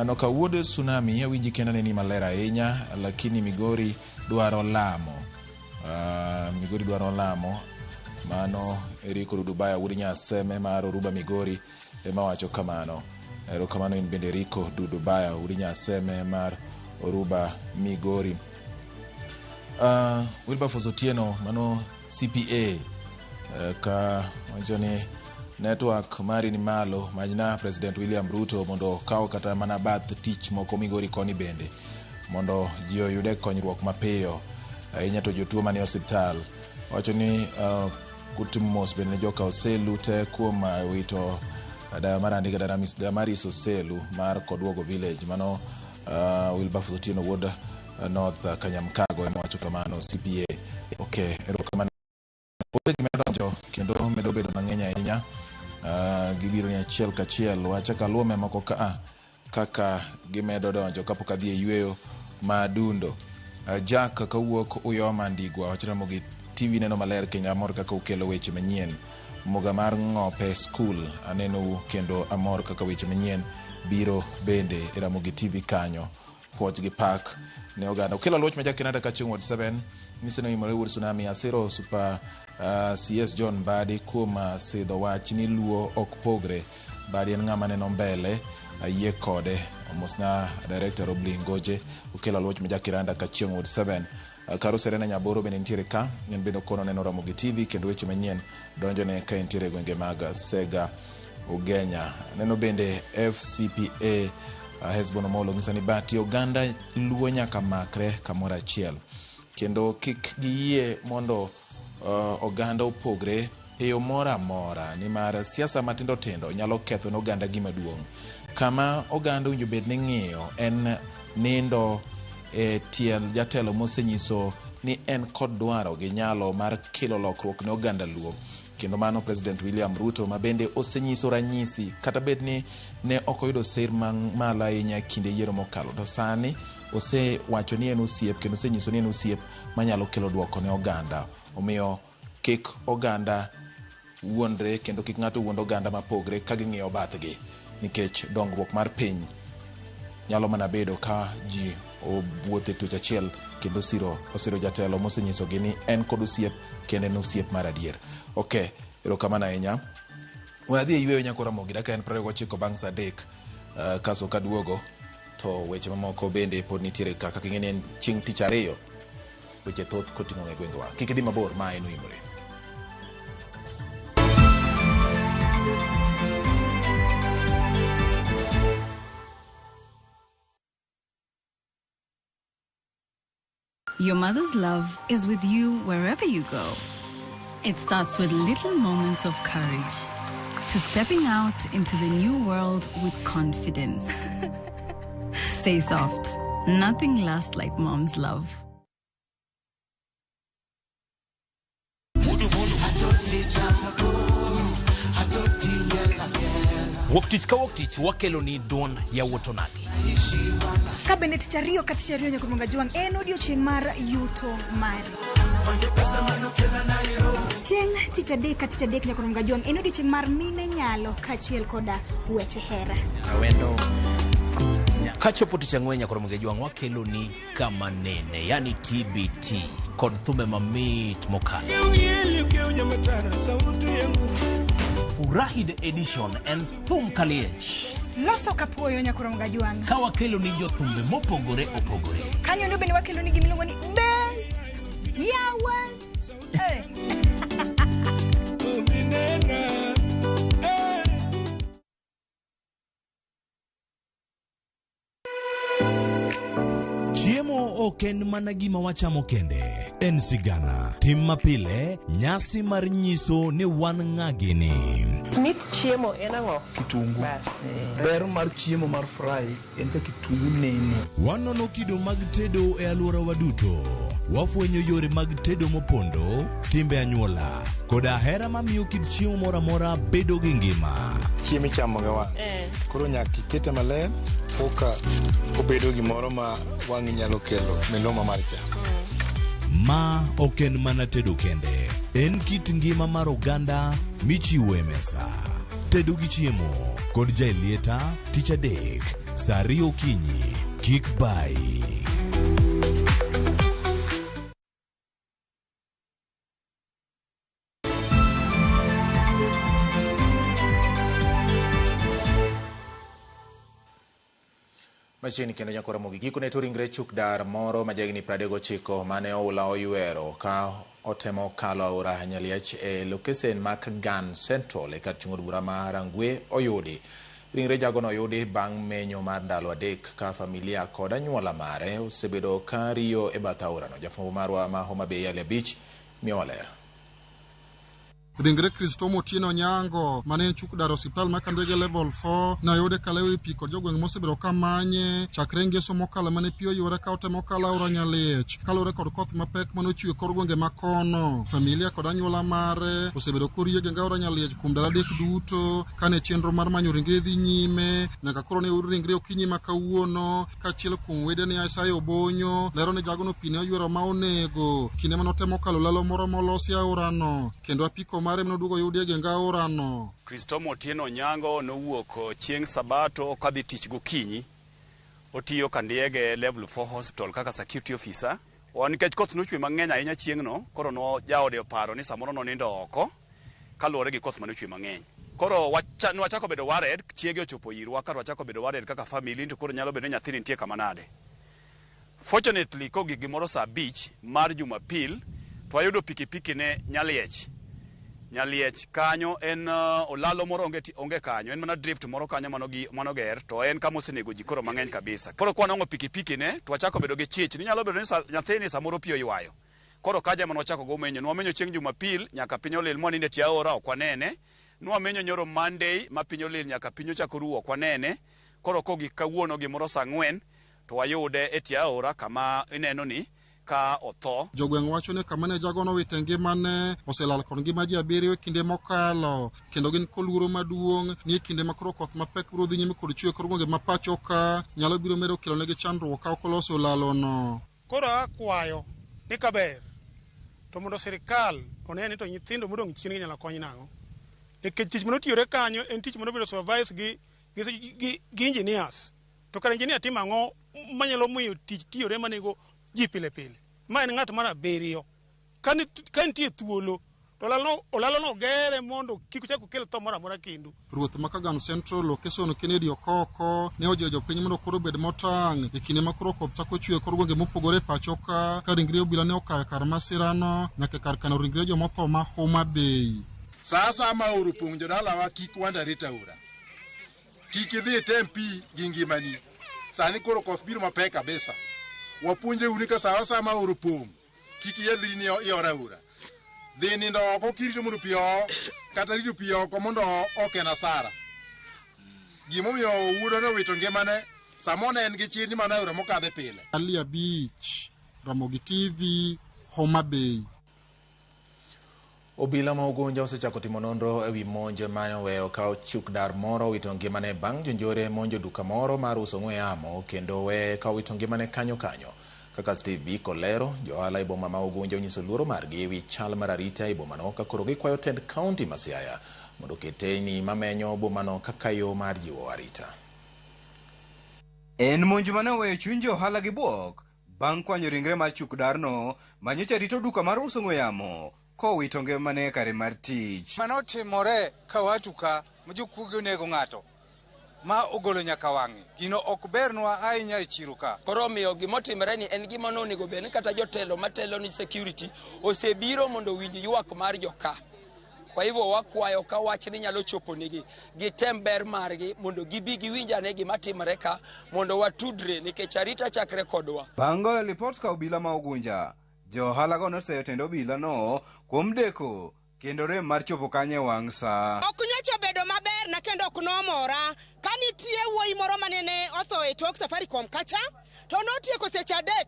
No ka wuod tsunami awinji kendo ni maler ahinya lakini Migori dwaro lamo. Migori dwaro lamo. Mano Eriko Dudubaya wuod Nyaseme mar Oruba Migori ema wacho kamano. Erokamano in bende Eriko Dudubaya wuod Nyaseme mar Oruba Migori. Wilberforce Otieno mano CPA ka wacho ni network mari ni malo manyna President William Ruto mondo okaw kata mana bath tich moko Migori koni bende mondo ji oyude konyruok mapiyo ahinya to jotuo manie osiptal. Wacho ni kutimo mos bende ne joka Oselu te kuom wito Damaris Damaris Oselu mar Kodwogo Village. Mano Wilberforce Otieno wuod North Kanyamkago ema wacho kamano CPA. Okay, erokamano. Ote gi medo donjo kendo medo bedo mang'eny ahinya. Gibiro ni achiel kachiel. Wachak aluome moko ka kaka gimedo donjo kapok adhi e yweyo madundo. Jack kawuok Uyoma Ndigwa wacho Ramogi TV neno maler kendo amor kaka ukelo weche manyien. Muga mar Ng'ope School anenou kendo amor kaka weche manyien biro bende e Ramogi TV kanyo. Puoch gi pak ne oganda. Okelo Aluoch ma Jakinada Kachung' Ward 7 nyiso ni oimore wuod Tsunami asiro Super CS John Mbadi kuom sidho wach ni Luo ok pogre. Mbadi en ng'ama neno mbele, ayie kode. Omosna Director Robli Ngoje. Okelo Aluoch ma Jakiranda Kachieng' Ward 7. Karo Serena Nyaboro bende nitiere ka, en bende okono neno Ramogi TV kendo weche manyien donjone ka entiere e gwenge mag Sega Ugenya. Neno bende FCPA Hesbon Omolo ng'iso ni bati oganda Luo nyaka makre kamoro achiel kendo kik giyie mondo oganda opogre e yo moro amora nimar siasa matindo tindo nyalo ketho ne oganda gima duong'. Kama oganda owinjo bed ni ng'iyo en nindo e tiend jatelo mosenyiso ni en kod dwaro gi nyalo mar kelo lokruok ne oganda Luo. Kendo mano President William Ruto ma bende osenyiso ranyisi kata bed ni ne ok oyudo sir malo ahinya e kinde yiero mokalo to sani osewacho ni en osiep kendo osenyiso ni en osiep manyalo kelo duoko ne oganda. Omiyo kik oganda wuondre kendo kik ng'ato wuond oganda mapogre ka ging'iyo bathgi nikech dongruok mar piny nyalo mana bedo ka ji owuotho e twech achiel kendo osiro jatelo mosenyisogi ni en kod osiep kendo en osiep mar adier. Ok, erokamano ahinya. We adhi e yweyo nyako Ramogi, dakika en 29 bang' saa 3 kaso kaduogo to weche mamoko bende pod nitiere ka kaka ing'e ni en chieng' tich ariyo weche thoth koting'o e gwengewa. Kik idhi mabor, ma en Oimore. Your mother's love is with you wherever you go. It starts with little moments of courage to stepping out into the new world with confidence. Stay soft. Nothing lasts like mom's love. Wuok tich ka wuok tich wakelo ni duond yawuot onagi. Ka bende tich ariyo ka tich ariyo nyaka Jwang' en odiochieng' mar yuto mari. Chieng' tich adek ka tich adek nyaka Jwang' en odiochieng' mar mine nyalo kaachiel koda weche hera. Kachopo tich ang'wen nyaka Jwang' wakelo ni kama nene, yani TBT kod thumbe mamit mokalo. Furahi the edition en thum kaliech. Loso kapuoyo nyaka Jwang'. Ka wakelo ni jothumbe mopogore opogore. Kanyo ndo bende wakelo ni gimiluongo ni be yawa. Chiemo ok en mana gima wachamo kende, en sigana, tim mapile, nyasi mar nyiso ni wan ng'a gini. Mit chiemo en ang'o? Kitungu. Ber mar chiemo mar fry en ka kitungu nene. Wanono kido mag tedo e alworawa duto. Wafwenyo yore mag tedo mopondo, timbe anyuola, koda hera mamiyo kit chiemo moro amora bedo gi ngima. Chiemo ichamo gi wang'. Koro nyaka ikete maler koka obedo gimoro ma wang'i nyalo kelo miluma mar chak. Ma ok en mana tedo kende, en kit ngima mar oganda michiwo e mesa. Tedo gi chiemo kod Jaelieta tich adek saa 2 okinyi. Kik bai. Machiegni kendo nyako Ramogi gikone to ringre chuk dar moro ma jahigni 39 mane oula oywero ka otemo kalo aora Nyaliech e lokesen ma Kagan Central e kar chung' od bura ma Rangwe oyudi. Ringre jagono oyudi bang' menyo mar ndalo 3 ka familia kod anyuola mare osebedo ka riyo e bath aorano. Jafwambo marwa ma Homa Bay Ali Abich miyowa ler. Ringre Kristomo Otieno Onyango mane en chuk dar osiptal ma Kandege Level 4 ne oyude kalewo e pi kod jogweng' mosebedo ka manye chakre ngeso mokalo mane pi oywere ka otemo kalo aora Nyaliech kaluwore kod koth mapek mane ochwe kor gwenge ma kono. Familia kod anyuola mare osebedo korie geng aora Nyaliech kuom ndalo adek duto kane chenro mar manyo ringre dhi nyime nyaka koro ne oyud ringre okinyi ma kawuono. Kaachiel kuom wedene Isaiah Obonyo lero ni jagono pi ne oywero ma onego kinde mane otemo kalo lalo moro molosi aorano kendo apiko mare mane oduogo oyudi e geng aorano. Kristomo Otieno Onyango nowuok chieng' Sabato kadhi tich gokinyi. Otiyo Kandiege Level 4 Hospital kaka security officer. Nikech koth nochwe mang'eny ahinya chieng'no, koro no jaode oparo ni samoro nonindo oko kaluwore gi koth mane ochwe mang'eny. Koro nwachako bedo worried, chiege ochopo irwa ka wachako bedo worried kaka family to koro nyalo bedo ni nyathini nitie kama nade. Fortunately, kogik gimoro saa 5 mar Jumapil, to wayudo pikipiki ne Nyaliech. Nyaliech kanyo en olalo moro onge kanyo, en mana drift moro kanyo manoger, to en kama osenego ji koro mang'eny kabisa. Koro kwa nwang'o pikipiki ne, to wachako bedo gi chich ni nyalo bedo ni nyathini samoro pi oywayo. Koro kaja ema nwachako go menyo. Nwamenyo chieng' Jumapil nyaka piny olil mwaninde tie aora ok wanene. Nwamenyo nyoro Monday ma piny olil nyaka piny ochako ru ok wanene. Koro kogik kawuono gimoro saa 4 to wayude e tie aora kama ineno ni ka otho. Jogweng' wacho ni kama ne jagono owito ngimane oselal kod ngima ji 7 e kinde mokalo kendo gin kod luoro maduong' ni e kinde ma koro koth mapek biro dhi nyime kod chwe kor gwenge ma pacho ka nyalo biro medo kelo negi chandruok ka ok oloso lalono. Koro akwayo ni kaber to mondo sirikal one ni to nyithindo modong' chien ginyalo kony nang'o, nikech tich manotiyore kanyo en tich manobedo supervised gi engineers. To kar engineer timo ang'o manyalo miyo tich tiyore manego ji pile pile? Ma en ng'at mar 7. Ka nitie thuolo to olalo no gere mondo kik ochak okel tho moro amora kendo. Ruoth ma Kagan Central Lokeson Kennedy Okoko ne ojiwo jopiny mondo koro obed motang' e kinde ma koro koth chako chwe e kor gwenge mopogore e pacho ka ringre obila ne okayo kar masirano nyaka kar kano ringre jomotho ma Homa Bay. Sa asaya ma aora opong' jodalawa kik wanda rit aora. Kik idhi item pi gi ngimani. Sani koro koth biro mapek kabisa. Wapuonjre uru ni ka sa asaya ma aora opong' kik iyedhri ni ioro aora. Dhi nindo oko kirito mondo pi oo kata rito pi oko mondo ok en asara. Gimomiyo wuodwa ne owito ngimane samo ne en gi chir ni mano aora mokadhe pile. Ali Abich, Ramogi TV, Homa Bay. Obila ma Ugunja osechako timo nonro ewi monj mane oweyo ka ochuk dar moro owito ngimane bang' jonjore monjo duka moro mar uso ong'we yamo kendo weye ka owito ngimane kanyo kanyo. Kaka Steve Biko lero, johala e boma ma Ugunja onyiso luoro margi ewi chal mar arita e bomano ka koro gikwayo tend kaunti ma Siaya mondo oket teyni mamenyo bomano kaka yo mar jiwo arita. En monj mane oweyo chuny johala gi bwok bang' kwanyo ringre mar chuk darno manyocha rito duka mar uso ong'we yamo kowito ngimane e kare mar tich. Mano timore ka watu ka ma jokuoge onego ng'ato ma ogolo nyaka wang'e. Gino ok bernwa ahinya e chiro ka. Koro omiyo gimotimore ni en gima nonego bed ni kata jotelo matelo ni security osebiro mondo owinj ywak mar joka. Kwa hivyo wakwayo ka wachni nyalo chopo nigi, gitem ber margi mondo gibi giwinj ane gima timore ka mondo watudre nikech arita chakre kodwa. Bang' goyo lipot ka obila ma Ugunja, johala go noseyo tend obila no kuom deko kendo rem mar chopo kanyo e wang' sa. Ok nyocha obedo maber na kendo ok nomora ka nitie wuoyi moro manene otho e tok Safaricom kacha to notieko seche 3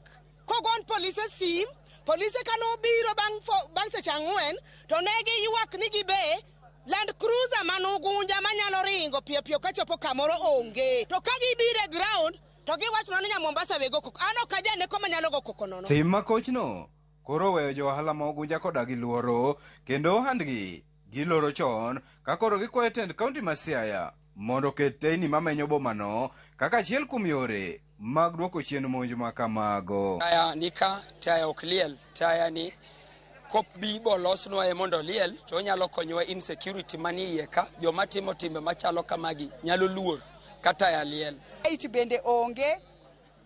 kogon polise sim. Polise kanobiro bang' seche 4 to ne giywak ni gibe Land Cruiser man Ugunja manyalo ringo piyo piyo kachopo kamoro onge. To ka gibiro e ground to giwachonwa ni nya Mombasa we go koko. An ok ajaneko manyalo go koko nono. Tim makochno koro oweyo jo ohala ma Ugunja koda gi luoro kendo ohandgi giloro chon ka koro gikwayo tend kaunti ma Siaya mondo oket teyni mamenyo bomano kaka achiel kuom yore mag duoko chien monj ma kamago. Taya ni ka, taya ok liel, taya ni kobi bolosnwa mondo liel to onyalo konyowa insecurity manie iye ka. Joma timo timbe machalo kamagi nyalo luor ka taya liel. It bende onge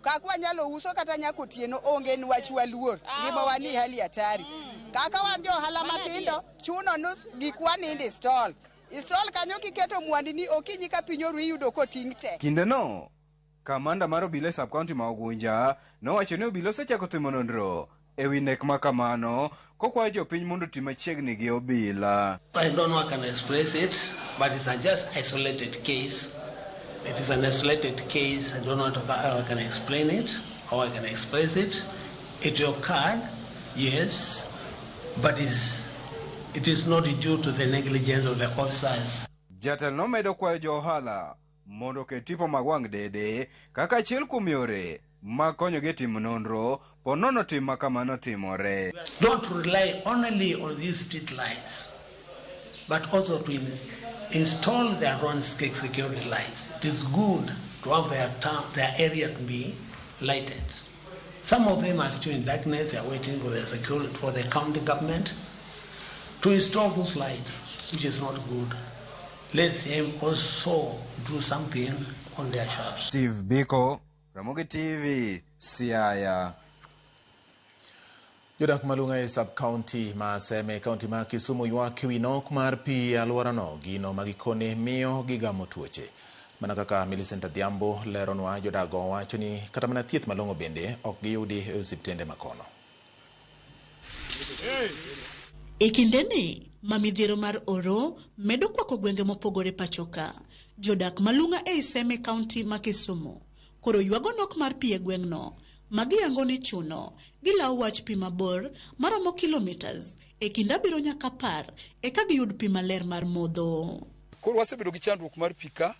kaka wanyalo uso kata nyaka otieno onge niwach waluor ngimawa ni hali hatari. Kaka wan jo ohala matindo chuno nus gikwa ninde stall. I stall kanyo kiketo mwandini okinyi ka piny oru iyudo koting' te. Kindeno, kamanda mar obila e sub-county ma Ugunja nowacho ni obila osechako timo nonro ewi nek ma kamano kokwayo jopiny mondo oti machiegni gi obila. I don't know how I can express it, but it's a just isolated case. It is an isolated case. I don't know how I can explain it, how I can express it. It occurred, yes, but it is not due to the negligence of the officers. Jatelo nomedo kwayo jo ohala mondo oket tipo mag wang' dede kaka achiel kuom yore mag konyogi e timo nonro po nono tim ma kamano timore. Don't rely only on these street lights, but also to install their own security lights. It is good to have their town, their area to be lighted. Some of them are still in darkness. They are waiting for the security, for the county government to install those lights, which is not good. Let them also do something on their shops. Steve Biko, Ramogi TV, Siaya. Jodak malung'a e sub-county ma Seme, county ma Kisumu ywak ewi nok mar pi e alworano, gino ma gikone miyo gigamo tuoche. Mana kaka Millicent Adhiambo leronwa, jodago wacho ni kata mana thieth malong'o bende ok giyudi e osiptende makono. E kindeni ma midhiero mar oro medo kwako gwenge mopogore pachoka, jodak malung'a ei Seme County ma Kisumu koro ywago nok mar pi e gweng'no ma giyango ni chuno gilawo wach pi mabor maromo kilometers e kind 7 nyaka 10 eka giyud pi maler mar modho. Koro wasebedo gi chandruok mar pi ka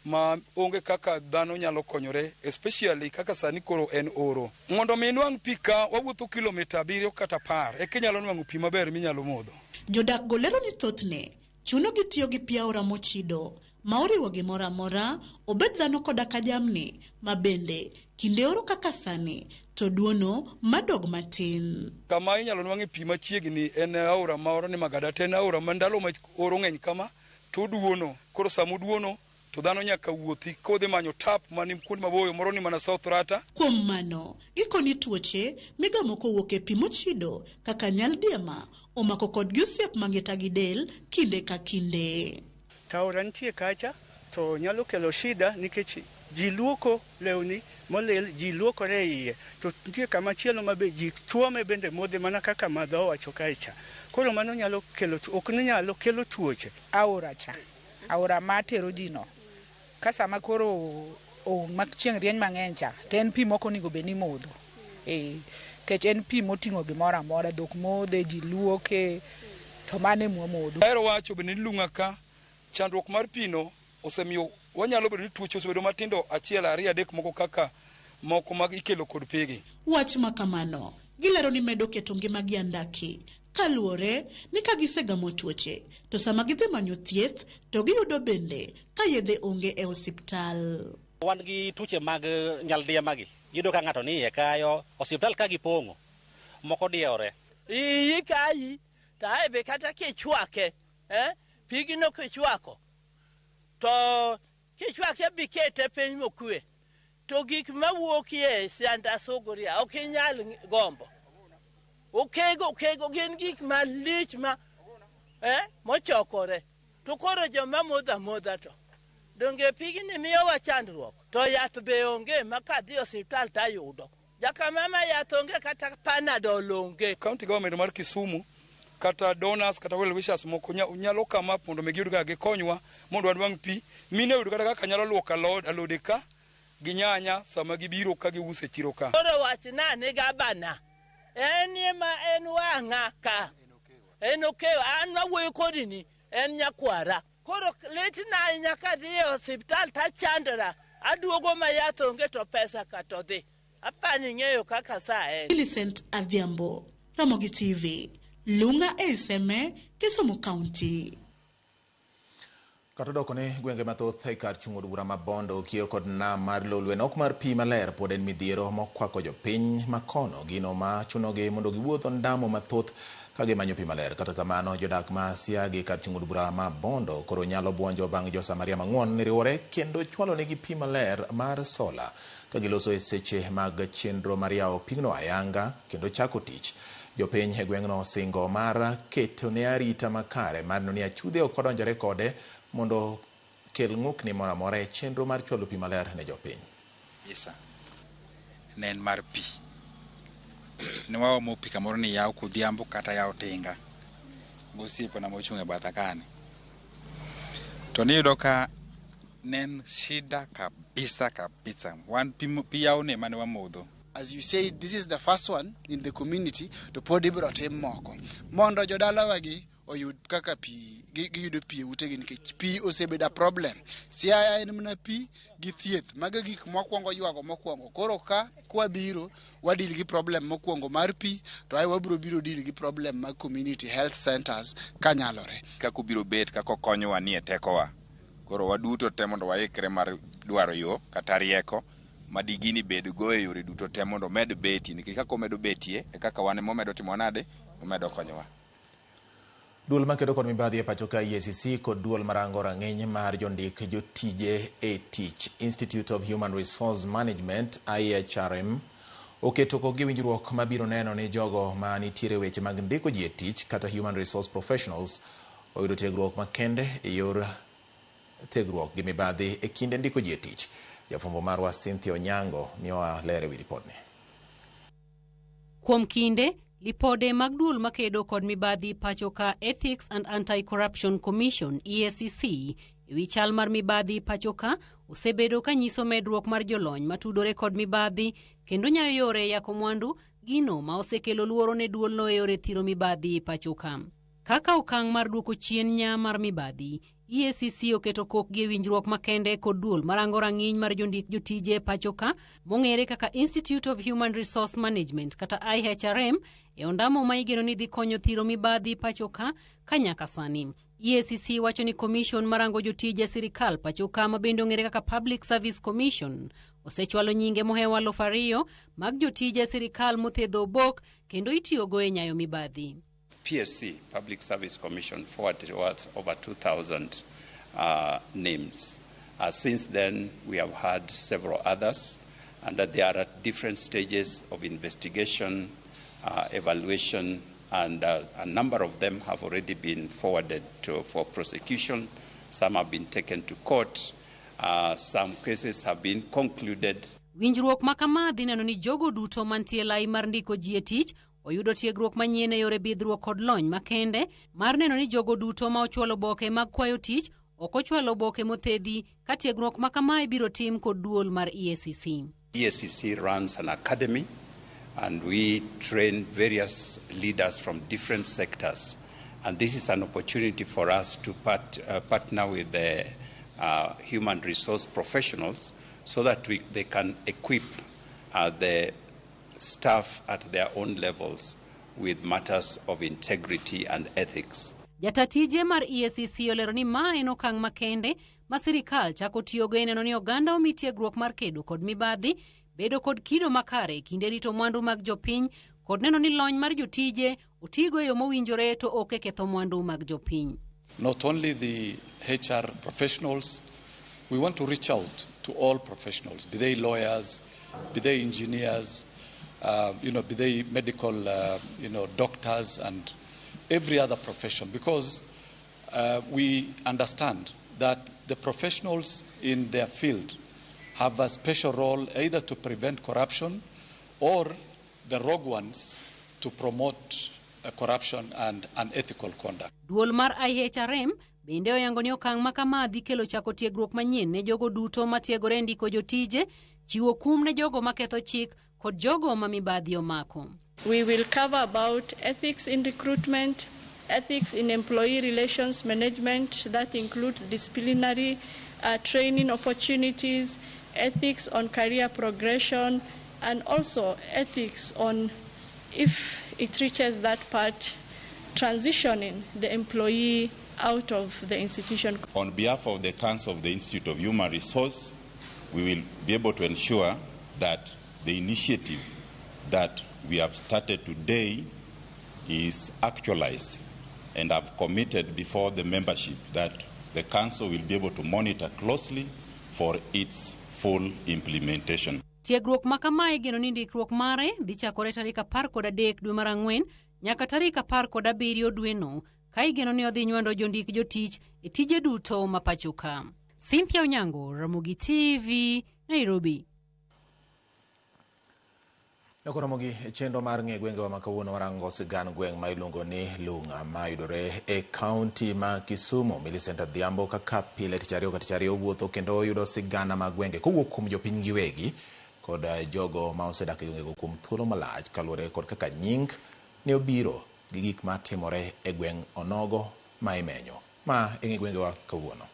ma onge kaka dhano nyalo konyore, especially kaka sani koro en oro. Mondo mi inwang' pi ka wawuotho kilomita 7 kata 10 eka inyalo nwang'o pi maber minyalo modho. Jodak go lero ni thothne chuno gi tiyo gi pi aora mochido ma oriwo gimoro amora, obed dhano koda ka jamni, ma bende kinde oro kaka sani to duono madog matin. Kama inyalo nwang'e pi machiegni en aora moro ni Magada, to en aora ma ndalo ma oro ng'eny kama to duono. Koro sama oduono to dhano nyaka wuothi kodhi manyo tap mani kuonde maboyo, moro ni mana South Rata. Kuom mano, gikoni tuoche migamo kowuok e pi mochido kaka nyaldiema omako kodgi osiep mangita gi del kinde ka kinde. Aora nitie kacha to nyalo kelo shida nikech ji luoko lewni molil, ji luokore e iye, to nitie kama chielo ma be ji tuome bende modhe mana kaka madho owacho kae cha. Koro mano nyalo kelo, ok ni nyalo kelo tuoche. Aora cha, aora matero ji no, ka sama koro ma chieng' rieny mang'eny cha, to en pi mok onego bed ni modho. Nikech en pi moting'o gimoro amora, dhok modhe, ji luoke, to mano e mwamodho. Ahero wacho bende ni Lung'a ka chandruok mar pi no osemiyo wanyalo bedo ni tuoche osebedo matindo 1, 2, 3 moko kaka moko mag ikelo kod pigi. Wach ma kamano gilero ni medo keto ngimagi andaki kaluwore ni ka gisegamo tuoche to sama gidhi manyo thieth to giyudo bende ka yedhe onge e osiptal. Wan gi tuoche mag nyaldiema gi, iyudo ka ng'ato ni iye kayo, osiptal ka gipong'o, moko diewore. Iyi kayi, to ae be kata kichwake, pigno kichwako, to kichwake bikete piny mokwe, to gik mawuokie sianda suguria ok inyal gombo. Okego gin gik malich ma mochokore. To koro joma modho amodha to donge pigni miyowa chandruok, to yath be onge ma kadhi osiptal tayudo. Jakamama yath onge kata Panadol onge. County government mar Kisumu kata donors kata well wishers moko nyalo come up mondo mi giyud kaka gikonywa mondo wanwang' pi. Mine oyud kata kaka nyalo luoko alode ka gi nyanya sama gibiro ka giuso e chiro ka. Koro wachna ni gabana en ema en wang'a ka, en okewa, an mawuoyo kodi ni en nyakwara. Koro litna ahinya kadhi e osiptal tachandora, aduogo ma yath onge to pesa ka to dhi. Apani ng'eyo kaka sa en. Millicent Adhiambo, Ramogi TV, Lung'a e Seme, Kisumu County. Kata odoko ni gwenge mathoth e kar chung' od bura ma Bondo, Kiewo kod nam mar Lolwe, nok mar pi maler pod en midhiero mokwako jopiny makono, gino ma chunogi mondo giwuoth ondamo mathoth ka gimanyo pi maler. Kata kamano, jodak ma Siagi kar chung' od bura ma Bondo koro nyalo buonjo bang' jo Samaria mang'won riwore kendo chwalo negi pi maler mar sola ka giloso e seche mag chenro mar yawo pigno ayanga kendo chako tich. Jopiny e gweng'no osingo mar keto ne arita makare mar neno ni achudhe ok odonjore kode mondo kel ng'ukni moro amora e chenro mar chwalo pi maler ne jopiny. Isa ne en mar pi. Ne waomo pi kamoro ni yaw kodhiambo kata yaw tinga gosiepena mochung' e batha kani. To niyudo ka ne en shida kabisa kabisa. Wan pi, pi yawni ema ne wamodho. As you said, this is the first one in the community to pod ibiro tim moko mondo jodalawagi oyud kaka pi giyudo pi e utegi nikech pi osebedo a problem. Siaya en mana pi gi thieth. Mago e gik mwakwongo ywago mokwongo. Koro ka kwabiro wadil gi problem mokwongo mar pi to ae wabiro biro deal gi problem mag community health centers kanyalore. Kaka obiro bet kaka okonyowa nie tekowa. Koro waduto te mondo waikre mar dwaro yo kata rieko ma di gini bed go e yore duto te mondo omed betie nikech kaka omedo betie e kaka wan ema omedo timo nade? Omedo konyowa. Duol makedo kod mibadhi e pacho ka EACC kod duol marango rang'iny mar jondik jotije e tich Institute of Human Resource Management IHRM oketo kokgi winjruok mabiro neno ni jogo ma nitiere weche mag ndiko ji e tich kata Human Resource Professionals oyudo tiegruok makende e yor thegruok gi mibadhi e kinde ndiko ji e tich. Jafwambo marwa Cynthia Onyango miyowa ler e wi ripodni. Kuom kinde, lipode mag duol makedo kod mibadhi pachoka Ethics and Anti-Corruption Commission EACC ewi chal mar mibadhi pachoka osebedo ka nyiso medruok mar jolony matudore kod mibadhi kendo nyayo yore yako mwandu gino ma osekelo luoro ne duolno e yore thiro mibadhi pachoka. Kaka okang' mar duoko chien nya mar mibadhi, EACC oketo kokgi e winjruok makende kod duol marango rang'iny mar jondik jotije e pachoka mong'ere kaka Institute of Human Resource Management kata IHRM e ondamo ma igeno ni dhi konyo thiro mibadhi pachoka ka nyaka sani. EACC wacho ni komishon marango jotije sirikal pachoka ma bende ong'ere kaka Public Service Commission osechwalo nyinge mohewo 2000 mag jotije sirikal mothedho obok kendo itiyogo e nyayo mibadhi. PSC, Public Service Commission, forwarded to us over 2,000 names. Since then, we have had several others, and that they are at different stages of investigation, evaluation, and a number of them have already been forwarded for prosecution. Some have been taken to court. Some cases have been concluded. Winjruok ma kama dhi neno ni jogo duto mantie lai mar ndiko ji e tich oyudo tiegruok manyien e yore bidhruok kod lony makende mar neno ni jogo duto ma ochwalo oboke mag kwayo tich ok ochwalo oboke mothedhi ka tiegruok ma kama ibiro tim kod duol mar EACC. EACC runs an academy and we train various leaders from different sectors. And this is an opportunity for us to partner with the human resource professionals so that they can equip the staff at their own levels with matters of integrity and ethics. Jata tije mar EACC olero ni ma en okang' makende ma sirikal chako tiyogo e neno ni oganda omi tiegruok mar kedo kod mibadhi, bedo kod kido makare e kinde rito mwandu mag jopiny kod neno ni lony mar jotije otigo e yo mowinjore to ok e ketho mwandu mag jopiny. Not only the HR professionals, we want to reach out to all professionals, be they lawyers, be they engineers, be they medical, doctors and every other profession, because we understand that the professionals in their field have a special role either to prevent corruption or the rogue ones to promote corruption and unethical conduct. Duol mar IHRM bende oyango ni okang' ma kama dhi kelo chako tiegruok manyien ne jogo duto matiegore ndiko jotije, chiwo kum ne jogo maketho chik kod jogo ma mibadhi omako. We will cover about ethics in recruitment, ethics in employee relations management, that includes disciplinary training opportunities, ethics on career progression, and also ethics on, if it reaches that part, transitioning the employee out of the institution. On behalf of the Council of the Institute of Human Resource, we will be able to ensure that the initiative that we have started today is actualized, and have committed before the membership that the Council will be able to monitor closely for its full implementation. Tiegruok ma kama igeno ni ndikruok mare dhi chakore tarik 13 dwe mar 4 nyaka tarik 17 dweno, ka igeno ni odhi nywando jondik jotich e tije duto ma pacho ka. Cynthia Onyango, Ramogi TV, Nairobi. Nyakoromogi e chenro mar ng'e gwengewa ma kawuono warango sigand gweng' ma iluongo ni Lung'a ma yudore e kaunti ma Kisumu. Millicent Adhiambo kaka pile tich ariyo ka tich ariyo wuotho kendo yudo sigana mag gwenge kowuok kuom jopiny giwegi kod jogo ma osedak e gwengego kuom thuolo malach kaluwore kod kaka nying ne obiro gi gik matimore e gweng' onogo ma imenyo. Ma e ng'e gwengewa kawuono.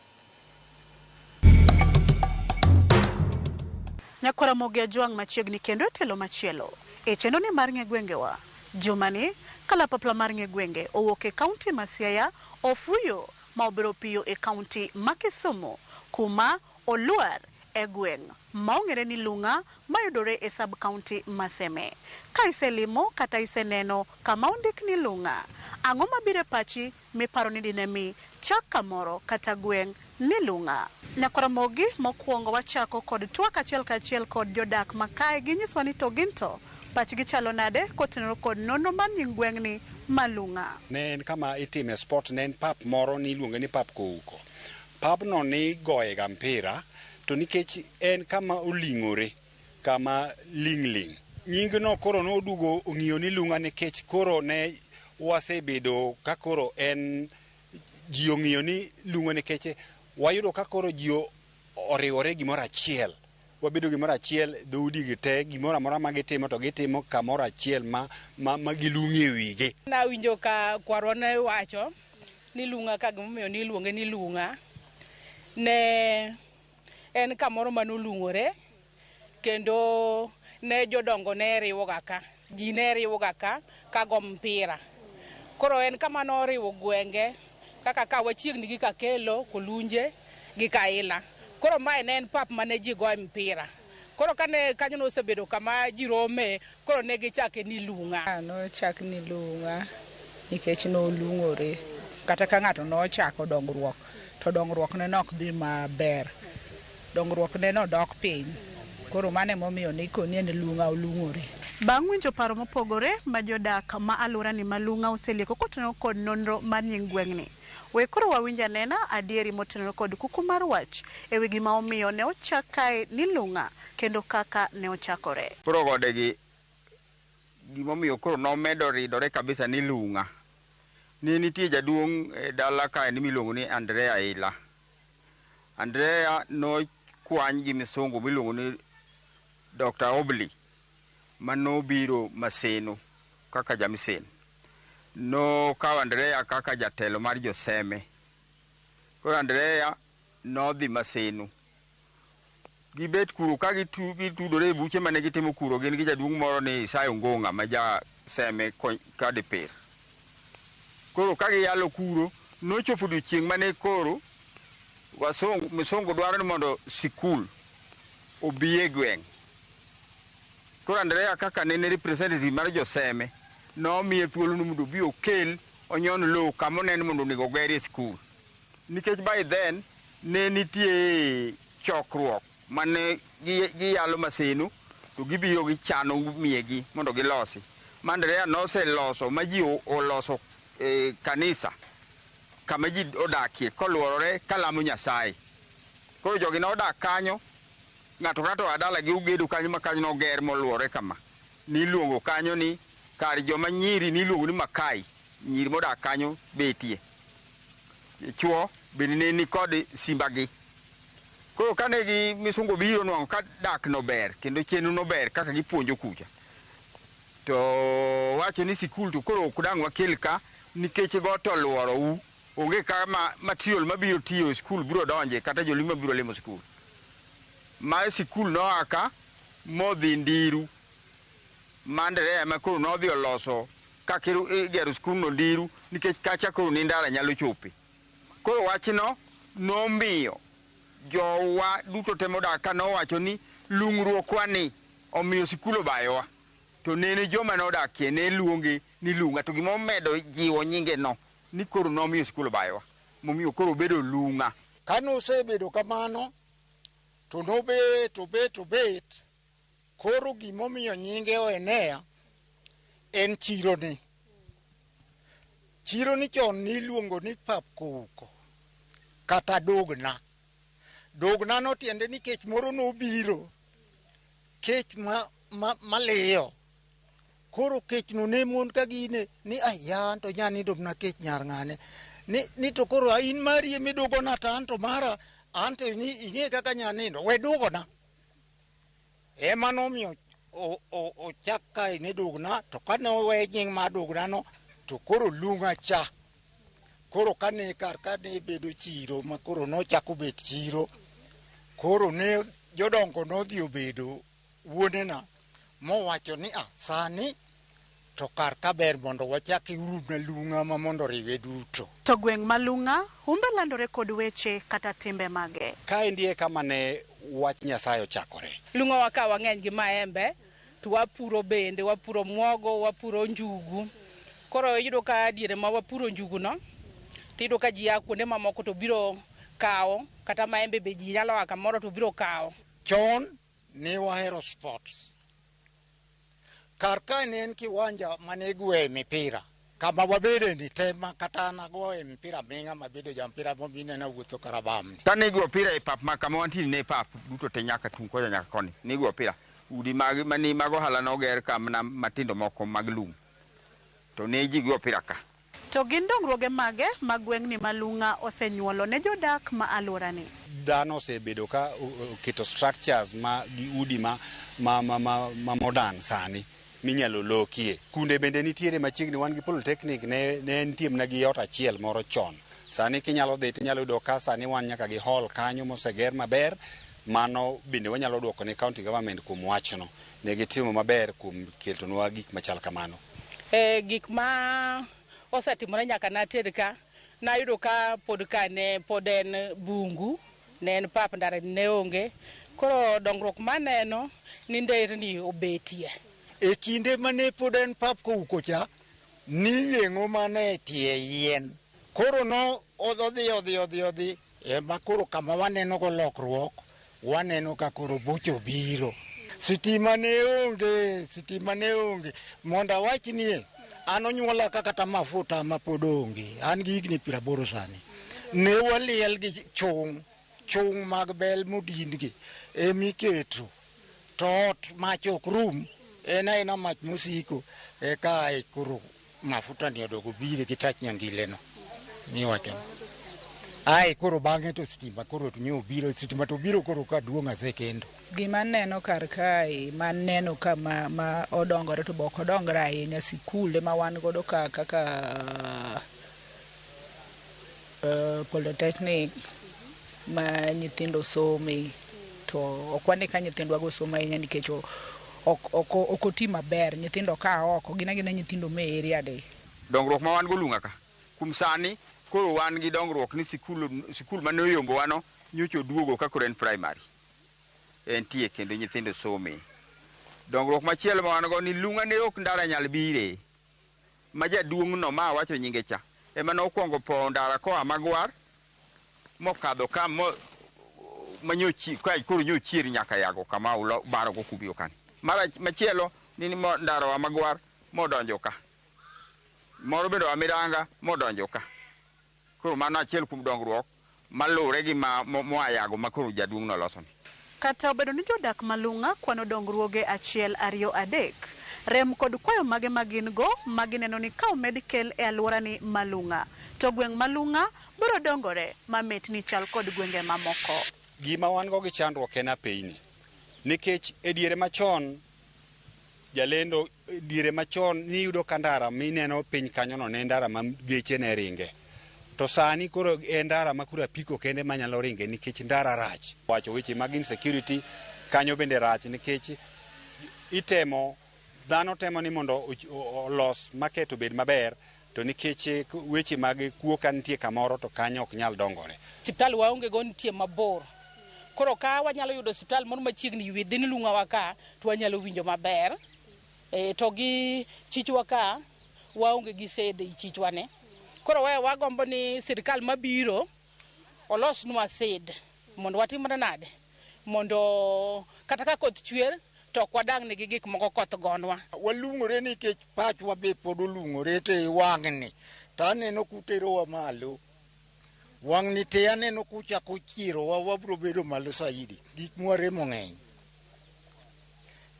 Nyakwaramogi Ajwang' machiegni kendo e telo machielo e chenro ni mar ng'e gwengewa. Jumani, kalapapla mar ng'e gwenge owuok e kaunti ma Siaya ofuyo ma obiro piyo e kaunti ma Kisumu kuma olwar e gweng' ma ong'ere ni Lung'a mayudore e sub kaunti ma Seme. Ka iselimo kata iseneno kama ondik ni Lung'a, ang'o mabiro e pachi miparo ni dine mi chak kamoro kata gweng' ni Lung'a? Nyakwaramogi mokwongo wachako kod twak achiel kachiel kod jodak ma kae ginyiswa ni to gin to pachgi chalo nade kotenore kod nonro mar nying gweng'ni ma Lung'a. Ne en kama itime sport, ne en pap moro niluonge ni pap Kouko. Pabno nigoyega mpira to nikech en kama oling'ore, kama ling' ling'. Nyingno koro noduogo ong'iyo ni Lung'a nikech koro ne wasebedo ka koro en ji ong'iyo ni Lung'a nikech wayudo ka koro ji oriwore gimoro achiel. Wabedo gimoro achiel, dhoudi gi te, gimoro amora ma gitimo to gitimo kamoro achiel ma, ma, ma gilung'ie wigi. Nawinjo ka kwarwa ne wacho ni Lung'a ka gimomiyo niluonge ni Lung'a ne en kamoro manolung'ore kendo ne jodongo ne riwoga ka, ji ne riwoga ka kago mpira. Koro en kama noriwo gwenge kaka ka wachiegni gi Kakelo, Kolunje gi Kaila. Koro mae ne en pap mane ji goye mpira. Koro kane kanyo nosebedo kama ji rome, koro ne gichake ni Lung'a. Nochak ni Lung'a nikech nolung'ore. Kata ka ng'ato nochako dongruok, to dongruok ne nok dhi maber. Dongruok ne nodok piny. Koro mano emomiyo nikoni en Lung'a olung'ore. Bang' winjo paro mopogore ma jodak ma alworani ma Lung'a oselieko kotenore kod nonro mar nying gweng'ni, we koro wawinj anena adieri motenore kod kuku mar wach e wi gima omiyo ne ochak kae ni Lung'a kendo kaka ne ochakore. Koro godegi gimomiyo koro nomedo ridore kabisa ni Lung'a. Ne nitie jaduong' e dala kaendi miluongo ni Andrea Ila. Andrea nokwany gi misungu miluongo ni Dr. Obli manobiro Maseno kaka jamisen. Nokawo Andrea kaka jatelo mar joseme. Koro Andrea nodhi Maseno. Gibet kuro ka gitudore e buche mane gitimo kuro gin gi jaduong' moro ni Isayo Ngonga ma jaseme kadipir. Koro ka giyalo kuro, nochopo odiochieng' mane koro wasungu, misungu dwaro ni mondo sikul obi e gweng'. Koro Andrea kaka nene representative mar joseme, nomiye thuolo ni mondo obi okel onyon lowo kama oneno mondo onego ogerie sikul. Nikech by then ne nitie chokruok mane giyalo Maseno to gibiro gichano miegi mondo gilosi. Ma Andrea noseloso ma ji oloso kanisa kama ji odakie koluorore kalamo Nyasaye. Koro jogi nodak kanyo, ng'ato ka ng'ato oa dalagi ogedo kanyo ma kanyo noger moluorore kama. Niluongo kanyo ni kar joma nyiri niluongo ni Makai, nyiri modak kanyo betie. Chuo bende ne ni kod simbagi. Koro kane gi misungu biro nwang'o ka dak no ber kendo chenro no ber kaka gipuonjo kucha. To wacho ni sikul to koro ok dang' wakel ka nikech got oluorou. Onge kama material mabiro tiyo e sikul biro donje kata jolimo mabiro limo sikul. Ma sikul noa ka modhi Ndiru. Ma Andrea ema koro nodhi oloso kaka igero sikul no Ndiru nikech kacha koro ni ndara nyalo chope. Koro wachno nomiyo jowa duto te modak ka nowacho ni lung'ruokwa ni omiyo sikul obayowa. To nene joma nodakie ne luonge ni Lung'a to gima omedo jiwo nyinge no ni koro nomiyo sikul obayowa momiyo koro obedo Lung'a. Kane osebedo kamano to nobet obet obet koro gimomiyo nyinge oenea en chironi. Chironi chon niluongo ni pap Kouko kata Dogna. Dogna no tiende ni kech moro nobiro, kech maliyo. Koro kech no ne mon ka gine ni aya to nya nindo mana kech nyar ng'ane. Ni to koro in mari emidugona to an to mara an to ing'e kaka nya nindo we dugona. Ema nomiyo ochak kae ni dugna to kane owe nying mar dugna no to koro lunga cha. Koro kane kar kane bedo chiro ma koro nochako bet chiro koro ne jodongo nodhi obedo wuonena mowacho ni a sani to kar ka ber mondo wachak urumna lunga ma mondo riwe duto. To gweng' ma Lung'a humbe landore kod weche kata timbe mage. Kaendi e kama ne wach Nyasaye ochakore. Lung'a wa ka wang'eny gi maembe to wapuro bende, wapuro muogo, wapuro njugu. Koro iyudo ka diere ma wapuro njugu no, tiyudo ka ji a kuonde mamoko to biro kawo, kata maembe be ji nyalo a kamoro to biro kawo. Chon ne wahero sports. Kar ka ne en kiwanja mane igoye mipira. Kama wabede ni te ma kata an agoye mpira ming'a mabedo ja mpira mominena wuotho karabamni. Kane igoyo opira e pap ma kama wantie ne pap duto te nyaka tung' kocha nyaka koni. Ne igoyo opira. Udi mag mani mag ohala noger ka mana matindo moko mag lum. To ne ji goyo opira ka. To gin dongruoge mage ma gweng'ni ma Lung'a osenyuolo ne jodak ma alworani? Dhano osebedo ka oketo structures ma gi udi ma modern sani minyalo lokie. Kunde bende nitiere machiegni, wan gi polytechnic ne nitie mana gi ot achiel moro chon. Sani kinyalo dhi tinyalo yudo ka sani wan nyaka gi hall kanyo moseger maber. Mano bende wanyalo duoko ne county government kuom wachno. Ne gitimo maber kuom ketonwa gik machal kamano. Gik ma osetimore nyaka nater ka, nayudo ka pod ka ne pod en bungu, ne en pap, ndara ne onge. Koro dongruok maneno ni nderni obetie. E kinde mane pod en pap kouko cha, ni yeng'o mane tie yien. Koro no odhi odhi odhi odhi, ema koro kama waneno go lokruok, waneno ka koro bucho biro. Sitima ne onge, sitima ne onge. Mondo awachnie, an onyuola ka kata mafuta ma pod onge. An gi higni 80 sani. Ne waliel gi chung', chung' mag bel modin gi emiketo. To ot mach ok rum, en aena mach mosiko. Eka ae koro mafuta ni odogo bire gi tach nyangile no. Miwacho. Ae koro bang'e to sitima koro to nyo obiro, sitima to biro koro ka duong' asekendo. Gima neno kar kae, maneno ka ma odongore to be ok odongre ahinya, sikunde ma wan godo ka kaka polytechnic ma nyithindo some, to ok wane ka nyithindwa go somo ahinya nikech ok oti maber. Nyithindo ka oko, gin agina nyithindo me area de. Dongruok ma wan go Lung'a ka, kuom sani koro wan gi dongruok ni sikul mane oyombowa no nyocha oduogo ka koro en primary. Entie kendo nyithindo some. Dongruok machielo ma wan go ni Lung'a ne ok ndara nyal bire. Ma jaduong' no ma awacho nyinge cha ema nokwongo powo ndara koa Magwar mokadho ka manyochi ka koro nyochier nyaka yago kama ulo baro go kubiro kani. Mara machielo ni ndara wa Magwar modonjo ka. Moro bende wa Miranga modonjo ka. Koro mano achiel kuom dongruok malure gi moa yago ma koro jaduong' noloso ni. Kata obedo ni jodak ma Lung'a kwano dongruoge 1, 2, 3, rem kod kwayo mage ma gin go ma gineno ni ka omed kel e alworani ma Lung'a, to gweng' ma Lung'a biro dongore ma mit ni chal kod gwenge mamoko. Gima wan go gi chandruok en apeyni. Nikech e diere machon, jalendo, diere machon niyudo ka ndara mineno piny kanyono ne ndara ma geche ne ringe. To sani koro en ndara ma koro apiko kende manyalo ringe nikech ndara rach. Wacho weche mag insecurity kanyo bende rach nikech itemo, dhano temo ni mondo olos market obed maber, to nikech weche mag kuo ka nitie kamoro to kanyo ok nyal dongore. Siptal waonge go nitie mabor. Koro ka wanyalo yudo siptal moro machiegni within Lung'a wa ka, to wanyalo winjo maber. To gi chichwa ka, waonge gi sede e chichwa ne. Koro wagombo ni sirikal mabiro olosnwa sed mondo watimre nade? Mondo kata ka koth chwer to ok wadang' nigi gik moko koth gonwa. Walung'ore nikech pachwa be pod olung'ore to e wang'ni. To aneno kuterowa malo. Wang'ni te aneno kuchako chierowa wabiro bedo malo saidi. Gik mwaremo ng'eny.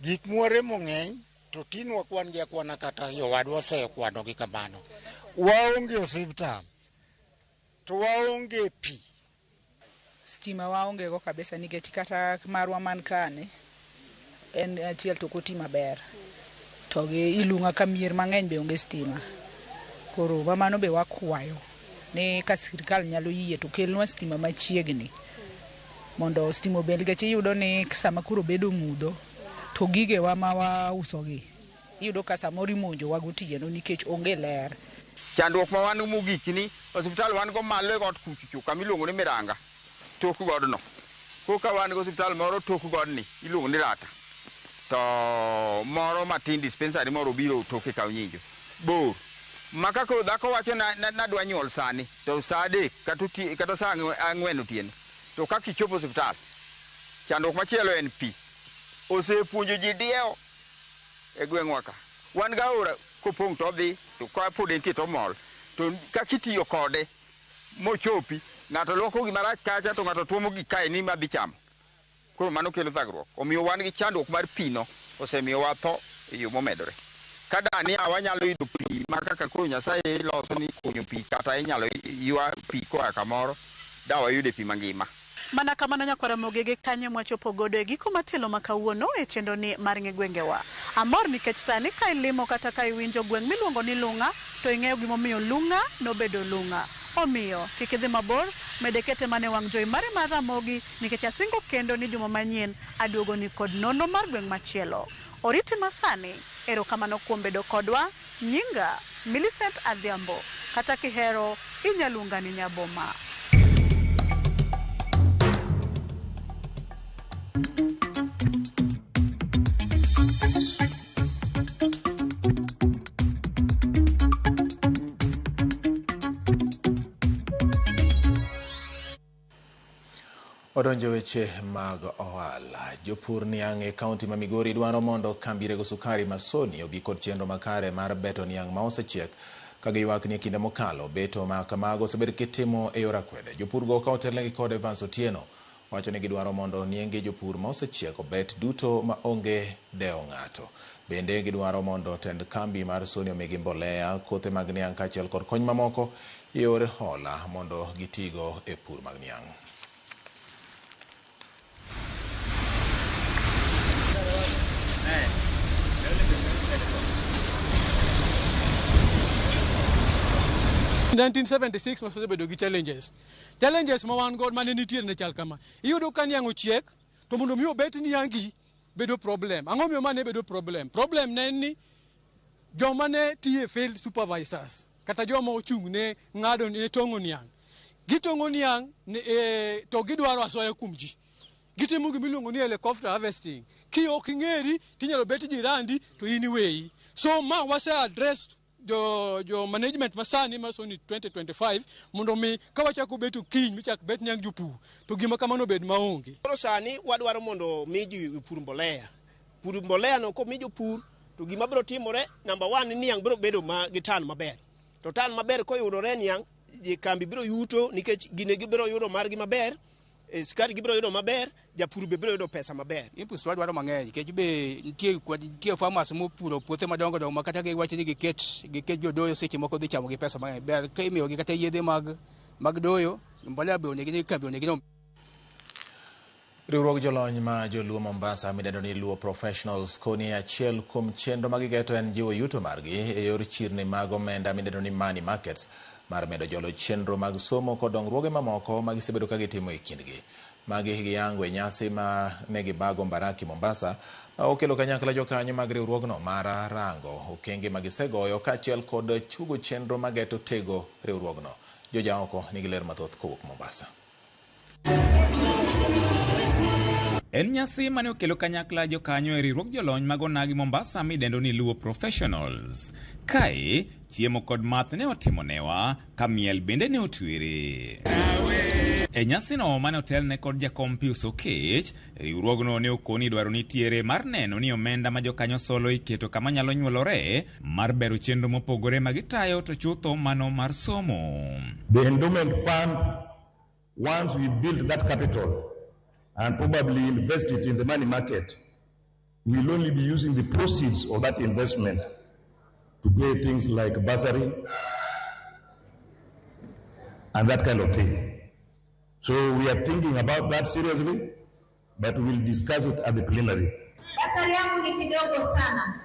Gik mwaremo ng'eny To tin wakwan gi akwana kata jowadwa osekwanogi kamano. Waonge osiptal to waonge pi. Stima waonge go kabisa nikech kata marwa man kani en achiel to ok oti maber. To gi ilung'a ka mier mang'eny be onge stima. Koro mano be wakwayo ni ka sirkal nyalo yie to kelnwa stima machiegni mondo stima obed nikech iyudo ni sama koro bedo mudho to gigewa ma wausogi iyudo ka samoro imonjowa gotieno nikech onge ler. Chandruok ma wan mogik ni osiptal wan go malo e got kuchocho kama iluongo ni Miranga tok godno. Koka wan gi osiptal moro tok godni iluongo ni Rata. To moro matin dispensary moro biro toke kaw nyinjo. Bor. Ma ka koro dhako wacho na, na, nadwa nyuol sani to saa adek kata, kata saa ang'wen otieno to kaka ichopo osiptal. Chandruok machielo en pi. Osepuonjo ji diewo e gweng'wa ka. Wan gi aora kopong' to odhi to ka pod entie to omol. To kaka itiyo kode mochopi ng'ato luoko gima rach kacha to ng'ato tuomo gik kaeni ma dhi chamo. Koro mano kelo thagruok. Omiyo wan gi chandruok mar pi no osemiyo watho e yo momedore. Ka da ni wanyalo yudo pi ma kaka koro Nyasaye loso ni kunyo pi kata inyalo ywa pi koa kamoro, da wayude pi mangima. Mana kamano nyakwar Ramogi gi kanye mwachopo godo e giko mar tielo ma kawuono e chenroni mar Ng'e Gwengewa. Amor nikech sani ka ilimo kata ka iwinjo gweng' miluongo ni Lung'a to ing'eyo gimomiyo Lung'a nobedo Lung'a. Omiyo, kik idhi mabor, med kete mana e wang' jowi mari mar Ramogi nikech asingo kendo ni juma manyien aduogoni kod nonro mar gweng' machielo. Oriti masani, erokamano kuom bedo kodwa, nyinga Millicent Adhiambo, kata kihero inyaluonga ni Nyaboma. Odonjo weche mag ohala. Jopur niang' e kaunti ma Migori dwaro mondo kambi rego sukari ma Sony obi kod chenro makare mar beto niang' ma osechiek ka giywak ni e kinde mokalo beto ma kamago osebed kitimo e yor akwede. Jopur go ka otelnegi kod Evans Otieno wacho ni gidwaro mondo nienge jopur ma osechiek obet duto ma onge dewo ng'ato. Bende gidwaro mondo tend kambi mar Sony omigi mbolea, kothe mag niang' kaachiel kod kony mamoko e yor hola mondo gitigo e pur mag niang'. In 1976 wasebedo gi challenges. Challenges ma wan go mane nitie ne chal kama. Iyudo ka niang' ochiek to mondo mi obet niangi bedo problem. Ang'o miyo ma ne bedo problem? Problem ne en ni joma ne tiyo e field supervisors kata joma ochung' ne ng'ado ne tong'o niang'. Gitong'o niang' to gidwaro asoya kuom ji. Gitimo gima iluongo ni helicopter harvesting. Ki ok ing'eri tinyalo bet jirandi to in iweyi. So ma wase address jo management masani ma Sony 2025 mondo mi ka wachako beto kiny michak bet niang' jopur to gima kamano bed maonge. Koro sani wadwaro mondo mi ji pur mbolea. Pur mbolea no komi jopur to gima biro timore number 1 niang' biro bedo ma gi tan maber. To tan maber koyudore niang' kambi biro yuto nikech gine gibiro yudo margi maber, sukari gibiro yudo maber, japur be biro yudo pesa maber. Inputs wadwaro mang'eny nikech be nitie farmers mopuro puothe madongo dongo ma kata giwacho ni giket jodoyo seche moko dhi chamo gi pesa mang'eny. Ber ka imiyogi kata yedhe mag doyo, mbolea be onego ni kambi onego ni. Riwruog jolony ma joluo Mombasa midendo ni Luo Professionals koni achiel kuom chenro ma gigeto en jiwo yuto margi e yor chirni mag omenda midendo ni money markets mar medo jolo chenro mag somo kod dongruoge mamoko ma gisebedo ka gitimo e kindgi. Magi giyango e nyasi ma ne gibago Mbaraki Mombasa ma okelo kanyakla jokanyo mag riwruogno mar rango okenge ma gisegoyo kaachiel kod chugo chenro mageto tego riwruogno. Jojaoko nigi ler mathoth kowuok Mombasa. En nyasi mane okelo kanyakla jokanyo e riwruog jolony mag onagi Mombasa midendo ni Luo Professionals. Kae, chiemo kod math ne otimo newa, ka miel bende ne otwere. E nyasino mane otelne kod jakom Pius Okech, riwruogno ne okoni dwaro nitiere mar neno ni omenda ma jokanyo solo iketo kama nyalo nyuolore mar bero chenro mopogore ma gitayo to chutho mano mar somo. The endowment fund, once we build that capital and probably invest it in the money market, We'll only be using the proceeds of that investment to pay things like bursary and that kind of thing. So we are thinking about that seriously, but we'll discuss it at the plenary. Basari yangu ni kidogo sana.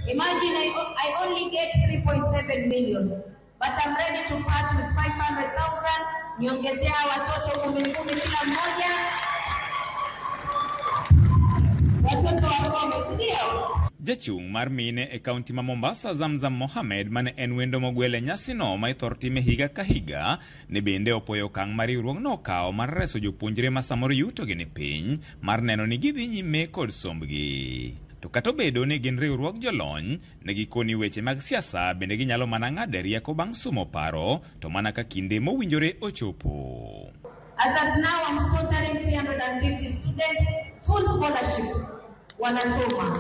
Imagine I only get 3.7 million. But I'm ready to part with 500,000. Niongezea watoto 10 kila mmoja. Watoto wasome, si ndio? Jachung' mar mine e kaunti ma Mombasa Zamzam Mohamed mane en wendo mogwel e nyasino ma ithor time higa ka higa ne bende opoyo okang' ma riwruogno okawo mar reso jopuonjre ma samoro yutogi ni piny mar neno ni gidhi nyime kod sombgi. To kata obedo ni gin riwruog jolony, ne gikoni weche mag siasa bende ginyalo mana ng'ado rieko bang' sumo paro to mana ka kinde mowinjore ochopo. As at now, I'm sponsoring 350 students, full scholarship, wanasoma.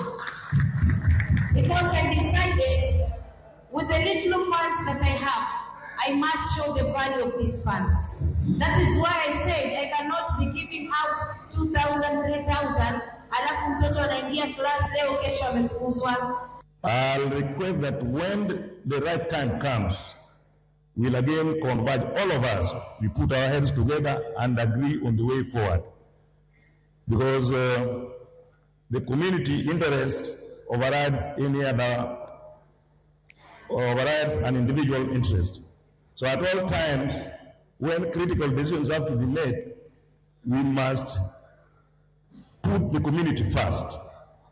Because I decided, with the little funds that I have, I must show the value of these funds. That is why I said I cannot be giving out 2,000, 3,000, alafu mtoto anaingia class leo, kesho amefukuzwa. I'll request that when the right time comes, we'll again converge, all of us, we put our heads together and agree on the way forward. Because the community interest overrides any other, overrides an individual interest. So at all times, when critical decisions have to be made, we must put the community first,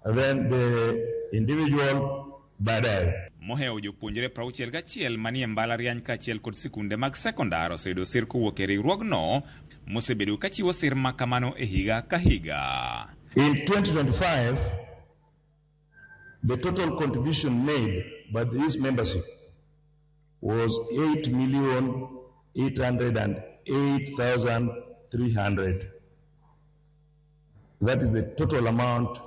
and then the individual baadaye. Mohewo jopuonjre 61 manie mbalariany kaachiel kod sikunde mag sekondar oseyudo sir kowuok e riwruogno mosebedo kachiwo sir ma kamano e higa ka higa. In 2025, the total contribution made by this membership was 8,808,300. That is the total amount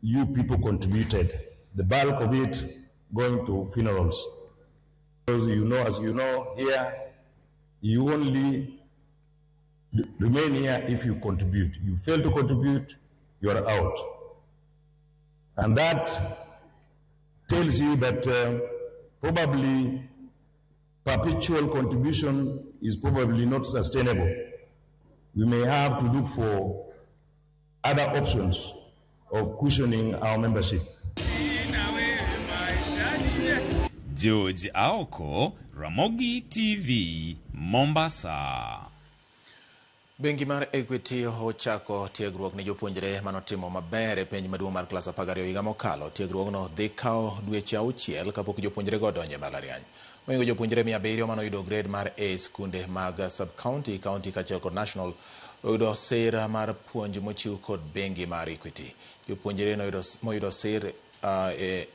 you people contributed, the bulk of it going to funerals. Because you know, as you know, here, you only remain here if you contribute. You fail to contribute, you are out. And that tells you that probably perpetual contribution is probably not sustainable. We may have to look for other options of cushioning our membership. George Aoko, Ramogi TV, Mombasa. Bengi mar Equity ochako tiegruok ne jopuonjre manotimo maber e penj maduong' mar klas 12 higa mokalo. Tiegruogno dhi kawo dweche 6 kapok jopuonjrego odonjo e mbalariany. Mohingo jopuonjre 700 manoyudo grade mar A e skunde mag sub-county, county kaachiel kod national oyudo sir mar puonj mochiw kod bengi mar Equity. Jopuonjre moyudo sir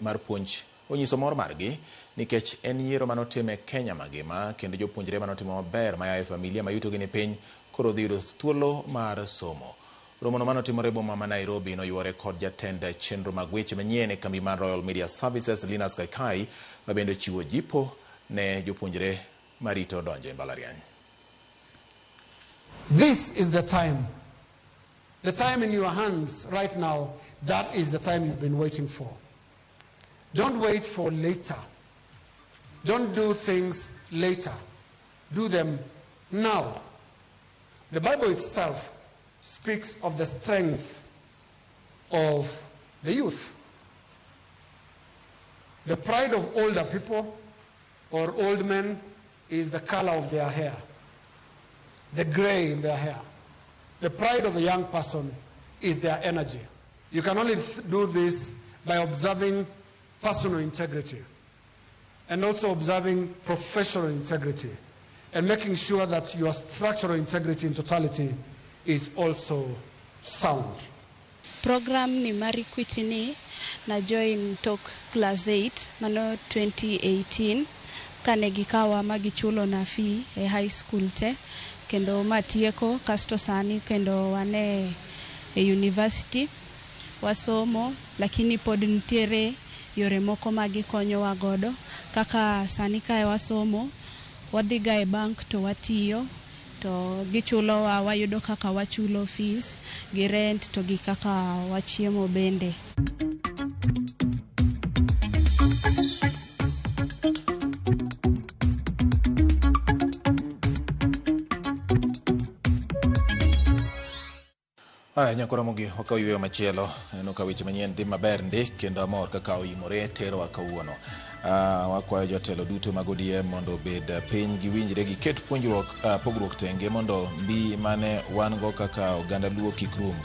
mar puonj onyiso mor margi nikech en yiero manotim e Kenya mangima kendo jopuonjre manotimo maber maya e familia ma yutogi ni piny koro dhi yudo thuolo mar somo. Romono manotimore e boma ma Nairobi noywore kod jatend chenro mag weche manyien e kambi mar Royal Media Services Linus Kaikai ma bende ochiwo jipo ne jopuonjre marito donjo e mbalariany. This is the time. The time in your hands right now, that is the time you've been waiting for. Don't wait for later. Don't do things later. Do them now. The Bible itself speaks of the strength of the youth. The pride of older people or old men is the color of their hair, the gray in their hair. The pride of a young person is their energy. You can only do this by observing personal integrity and also observing professional integrity and making sure that your structural integrity in totality is also sound. Program ni mar Equity ni na join tok class 8 mano 2018 kane gikawa ma gichulo na fee e high school te kendo matieko kasto sani kendo wane e university wasomo, lakini pod nitiere yore moko ma gikonyowa godo kaka sani kae wasomo wadhiga e bank to watiyo To gichulowa wayudo kaka wachulo fees gi rent to gi kaka wachiemo bende. Aya, nyako Ramogi, wakaw yueyo machielo. Aneno ka weche manyien dhi maber ndi kendo amor kaka oimore terowa kawuono. Wakwayo jotelo duto mag ODM mondo obed piny giwinjre giket puonjruok pogruok tenge mondo mbi mane wan go kaka oganda Luo kik rum.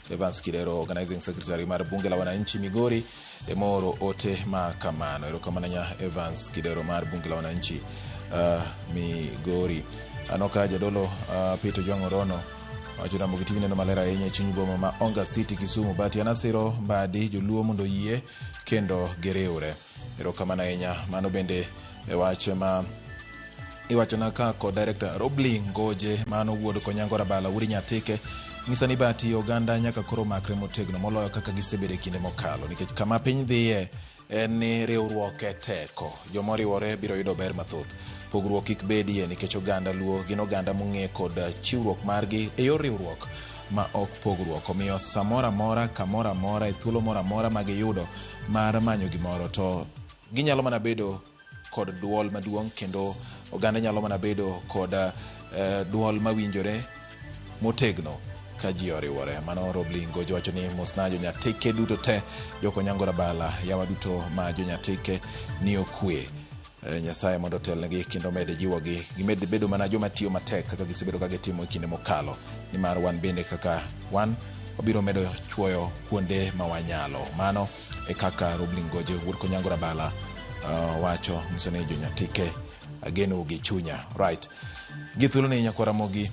Evans Kidero, organizing secretary mar bunge la wananchi Migori, ema ooro ote ma kamano. Erokamano nya Evans Kidero mar bunge la wananchi Migori. Aneno ka jadolo Peter Ojwang' Orono wacho Ramogi TV neno maler ahinya e chuny boma ma Onga City Kisumu. But an asiro mbadi joluo mondo oyie kendo giriwre. Erokamano ahinya. Mano bende e wach ma iwachona ka kod director Robli Ngoje mano wuod Konyango Rabala Uri Nyatike ng'isa ni bati oganda nyaka koro makre motegno moloyo kaka gisebedo e kinde mokalo nikech kama piny dhiye en ni riwruok e teko. Joma oriwore biro yudo ber mathoth. Pogruok kik bedie nikech oganda Luo gin oganda mong'e kod chiwruok margi e yor riwruok ma ok pogruok. Omiyo samoro amora, kamoro amora, e thuolo moro amora ma giyudo mar manyo gimoro to ginyalo mana bedo kod duol maduong' kendo oganda nyalo mana bedo kod duol mawinjore motegno ka ji oriwore. Mano Robli Ngoje wacho ni mosna jonyatike duto te, jokonyango Rabala, yawa duto ma jonyatike ni okwe. Nyasaye mondo otelnegi kendo omed jiwogi gimed bedo mana joma tiyo matek kaka gisebedo ka gitimo e kinde mokalo, nimar wan bende kaka wan wabiro medo chuoyo kuonde ma wanyalo. Mano e kaka Robli Ngoje wuod Konyango Rabala wacho nyiso ni jonyatike ageno gi chunya. Right. Gi thuolo ni nyakwara Ramogi,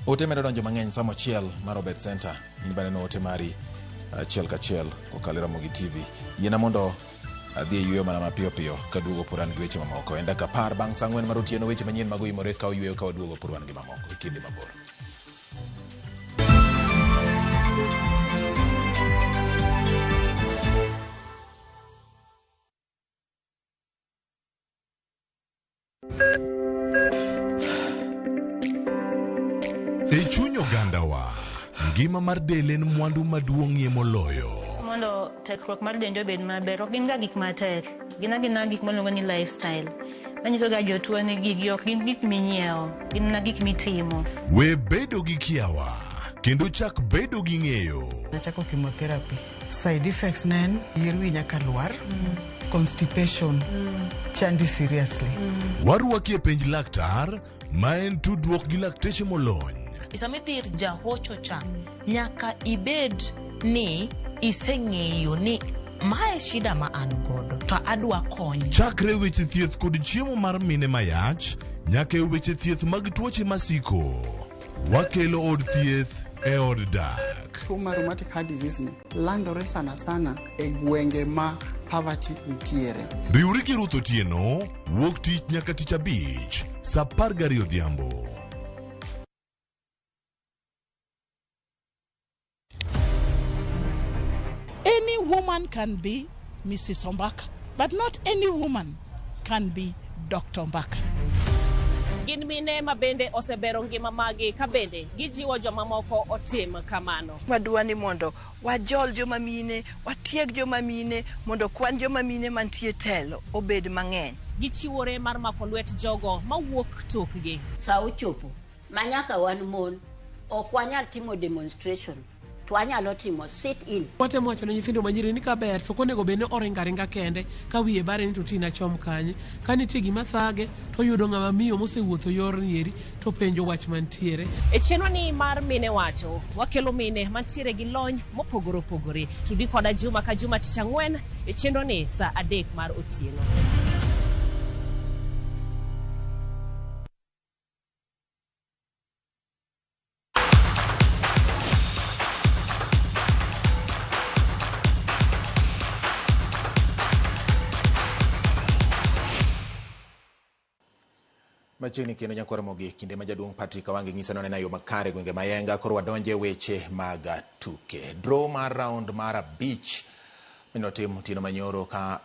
ote medo donjo mang'eny samo achiel mar Obet Center. In baneno ote mari achiel kachiel kokalo e Ramogi TV. Yiena mondo adhi e yueyo mana mapiyo piyo kaduogo pod an gi weche mamoko. En dakika 10 bang' saa 4 mar otieno weche manyien mag oimore ka oyueyo ka waduogo pod wan gi mamoko. Kik idhi mabor. E chuny ogandawa, ngima mar del en mwandu maduong'ie moloyo. Mondo tekruok mar dendi obed maber, ok gin ga gik matek. Gin agina gik miluongo ni lifestyle. Manyiso ga jotuo ni gigi ok gin gik minyiewo, gin mana gik mitimo. We bedo gi kiawa, kendo chak bedo gi ng'eyo. Nachako chemotherapy. Side effects ne en yier wi nyaka lwar, constipation, chandi seriously. Warwaki e penj laktar, ma en tudruok gi lakteche molony. Sama idhi ir jahocho cha, nyaka ibed ni iseng'eyo ni mae shida ma an godo to adwa kony. Chakre weche thieth kod chiemo mar mine mayach, nyaka e weche thieth mag tuoche masiko. Wakelo od thieth e od dak. Tuo mar rheumatic heart disease ni landore sana sana e gwenge ma poverty nitiere. Riwri gi Ruth Otieno, wuok tich nyaka tich abich, saa 12 odhiambo. Any woman can be Mrs. Ombaka, but not any woman can be Dr. Ombaka. Gin mine ma bende osebero ngima magi ka bende gijiwo jomamoko otim kamano. Wadwa ni mondo wajol joma mine, watieg joma mine, mondo kwan joma mine mantie telo obed mang'eny. Gichiwore mar mako lwet jogo mawuok tokgi. Sa ochopo ma nyaka wan mon ok wanyal timo demonstration to wanyalo timo sit in. Watemo wacho ne nyithindo manyiri ni kaber to ok onego bed ni oringo aringa kende ka wiye bare ni to tina chom kanye. Ka nitie gima thage to oyudo ng'ama miyo mosewuotho yorni eri to penjo wach mantiere. E chenro ni mar Mine Wacho, wakelo mine mantiere gi lony mopogore opogore. Tudi koda juma ka juma tich ang'wen e chenro ni saa 3 mar otieno. Machiegni kendo nyakwar Ramogi, kinde ma jaduong' Patrick Awange ng'isa noneno yo makare gwenge Mayenga, koro wadonje weche mag tuke. Draw mar round mar 5 minotim otieno manyoro ka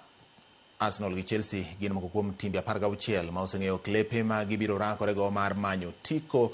Arsenal gi Chelsea gin moko kuom timbe 16 ma oseng'eyo klepe ma gibiro rakorego mar manyo tiko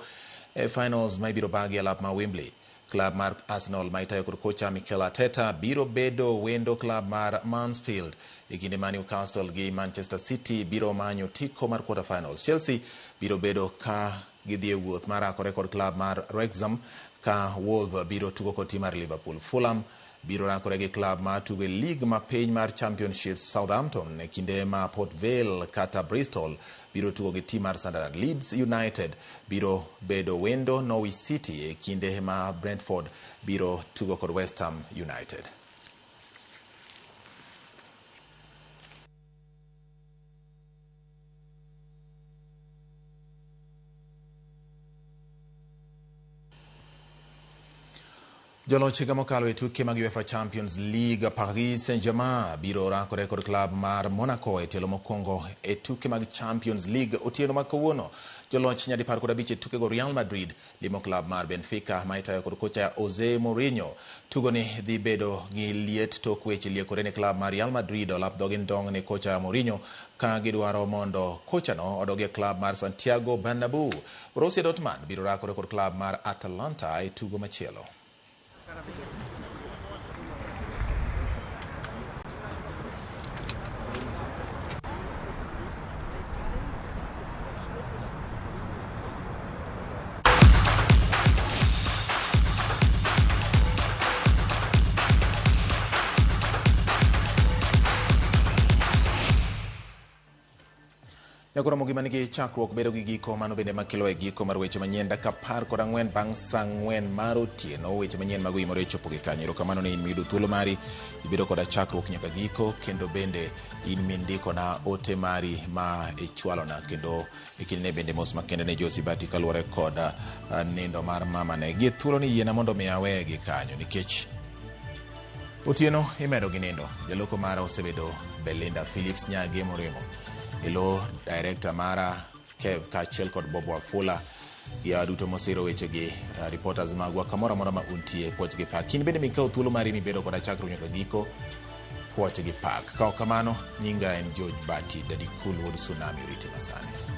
e finals ma ibiro bagi e alap ma Wembley. Klab mar Arsenal ma itayo kod kocha Mikel Arteta biro bedo wendo klab mar Mansfield e kinde ma Newcastle gi Manchester City biro manyo tiko mar quarter finals. Chelsea biro bedo ka gidhi e wuoth mar rakore kod klab mar Wrexham ka Wolves biro tugo kod tim mar Liverpool. Fulham biro rakore gi klab ma tugo e league ma piny mar Championship Southampton e kinde ma Port Vale kata Bristol biro tugo gi tim mar Sunderland. Leeds United biro bedo wendo Norwich City e kinde ma Brentford biro tugo kod West Ham United. Joloch higa mokalo e tuke mag UEFA Champions League Paris Saint-Germain biro rakore kod klab mar Monaco e tielo mokwongo e tuke mag Champions League otieno ma kawuono. Joloch nyadi 15 e tukego Real Madrid limo klab mar Benfica ma itayo kod kocha Jose Mourinho. Tugoni dhi bedo gi liet tok weche liekore ne klab mar Real Madrid olap dhogi ndong' ne kocha Mourinho ka gidwaro mondo kochano odog e klab mar Santiago Bernabeu. Borussia Dortmund biro rakore kod klab mar Atalanta e tugo machielo. Nyakoro mogima nigi chakruok bedo gi giko mano bende makelo e giko mar weche manyien dakika 14 bang' saa 4 mar otieno. Weche manyien mag Oimore chopo gi kanyo. Erokamano ne in miyudo thuolo mari ibedo koda chakruok nyaka giko, kendo bende in mindikona ote mari ma ichwalona, kendo e kindene bende mos makende ne Josi Bati kaluwore kod nindo mar mamane. Gi thuolo ni yiena mondo mi aweye gi kanyo nikech otieno imedo gi nindo. Jaloko mara osebedo Belinda Phillips Nyage Moremo. Elo director mara Kev kaachiel kod Bob Wafula gi yawa duto mosiro wechegi, reporters magwa kamoro amora ma untie, puoch gi pak. In bende mikawo thuolo mari mibedo koda chakruok nyaka giko, puoch gi pak. Ka ok kamano, nyinga en George Bati, Daddy Cool wuod Tsunami, oriti masani.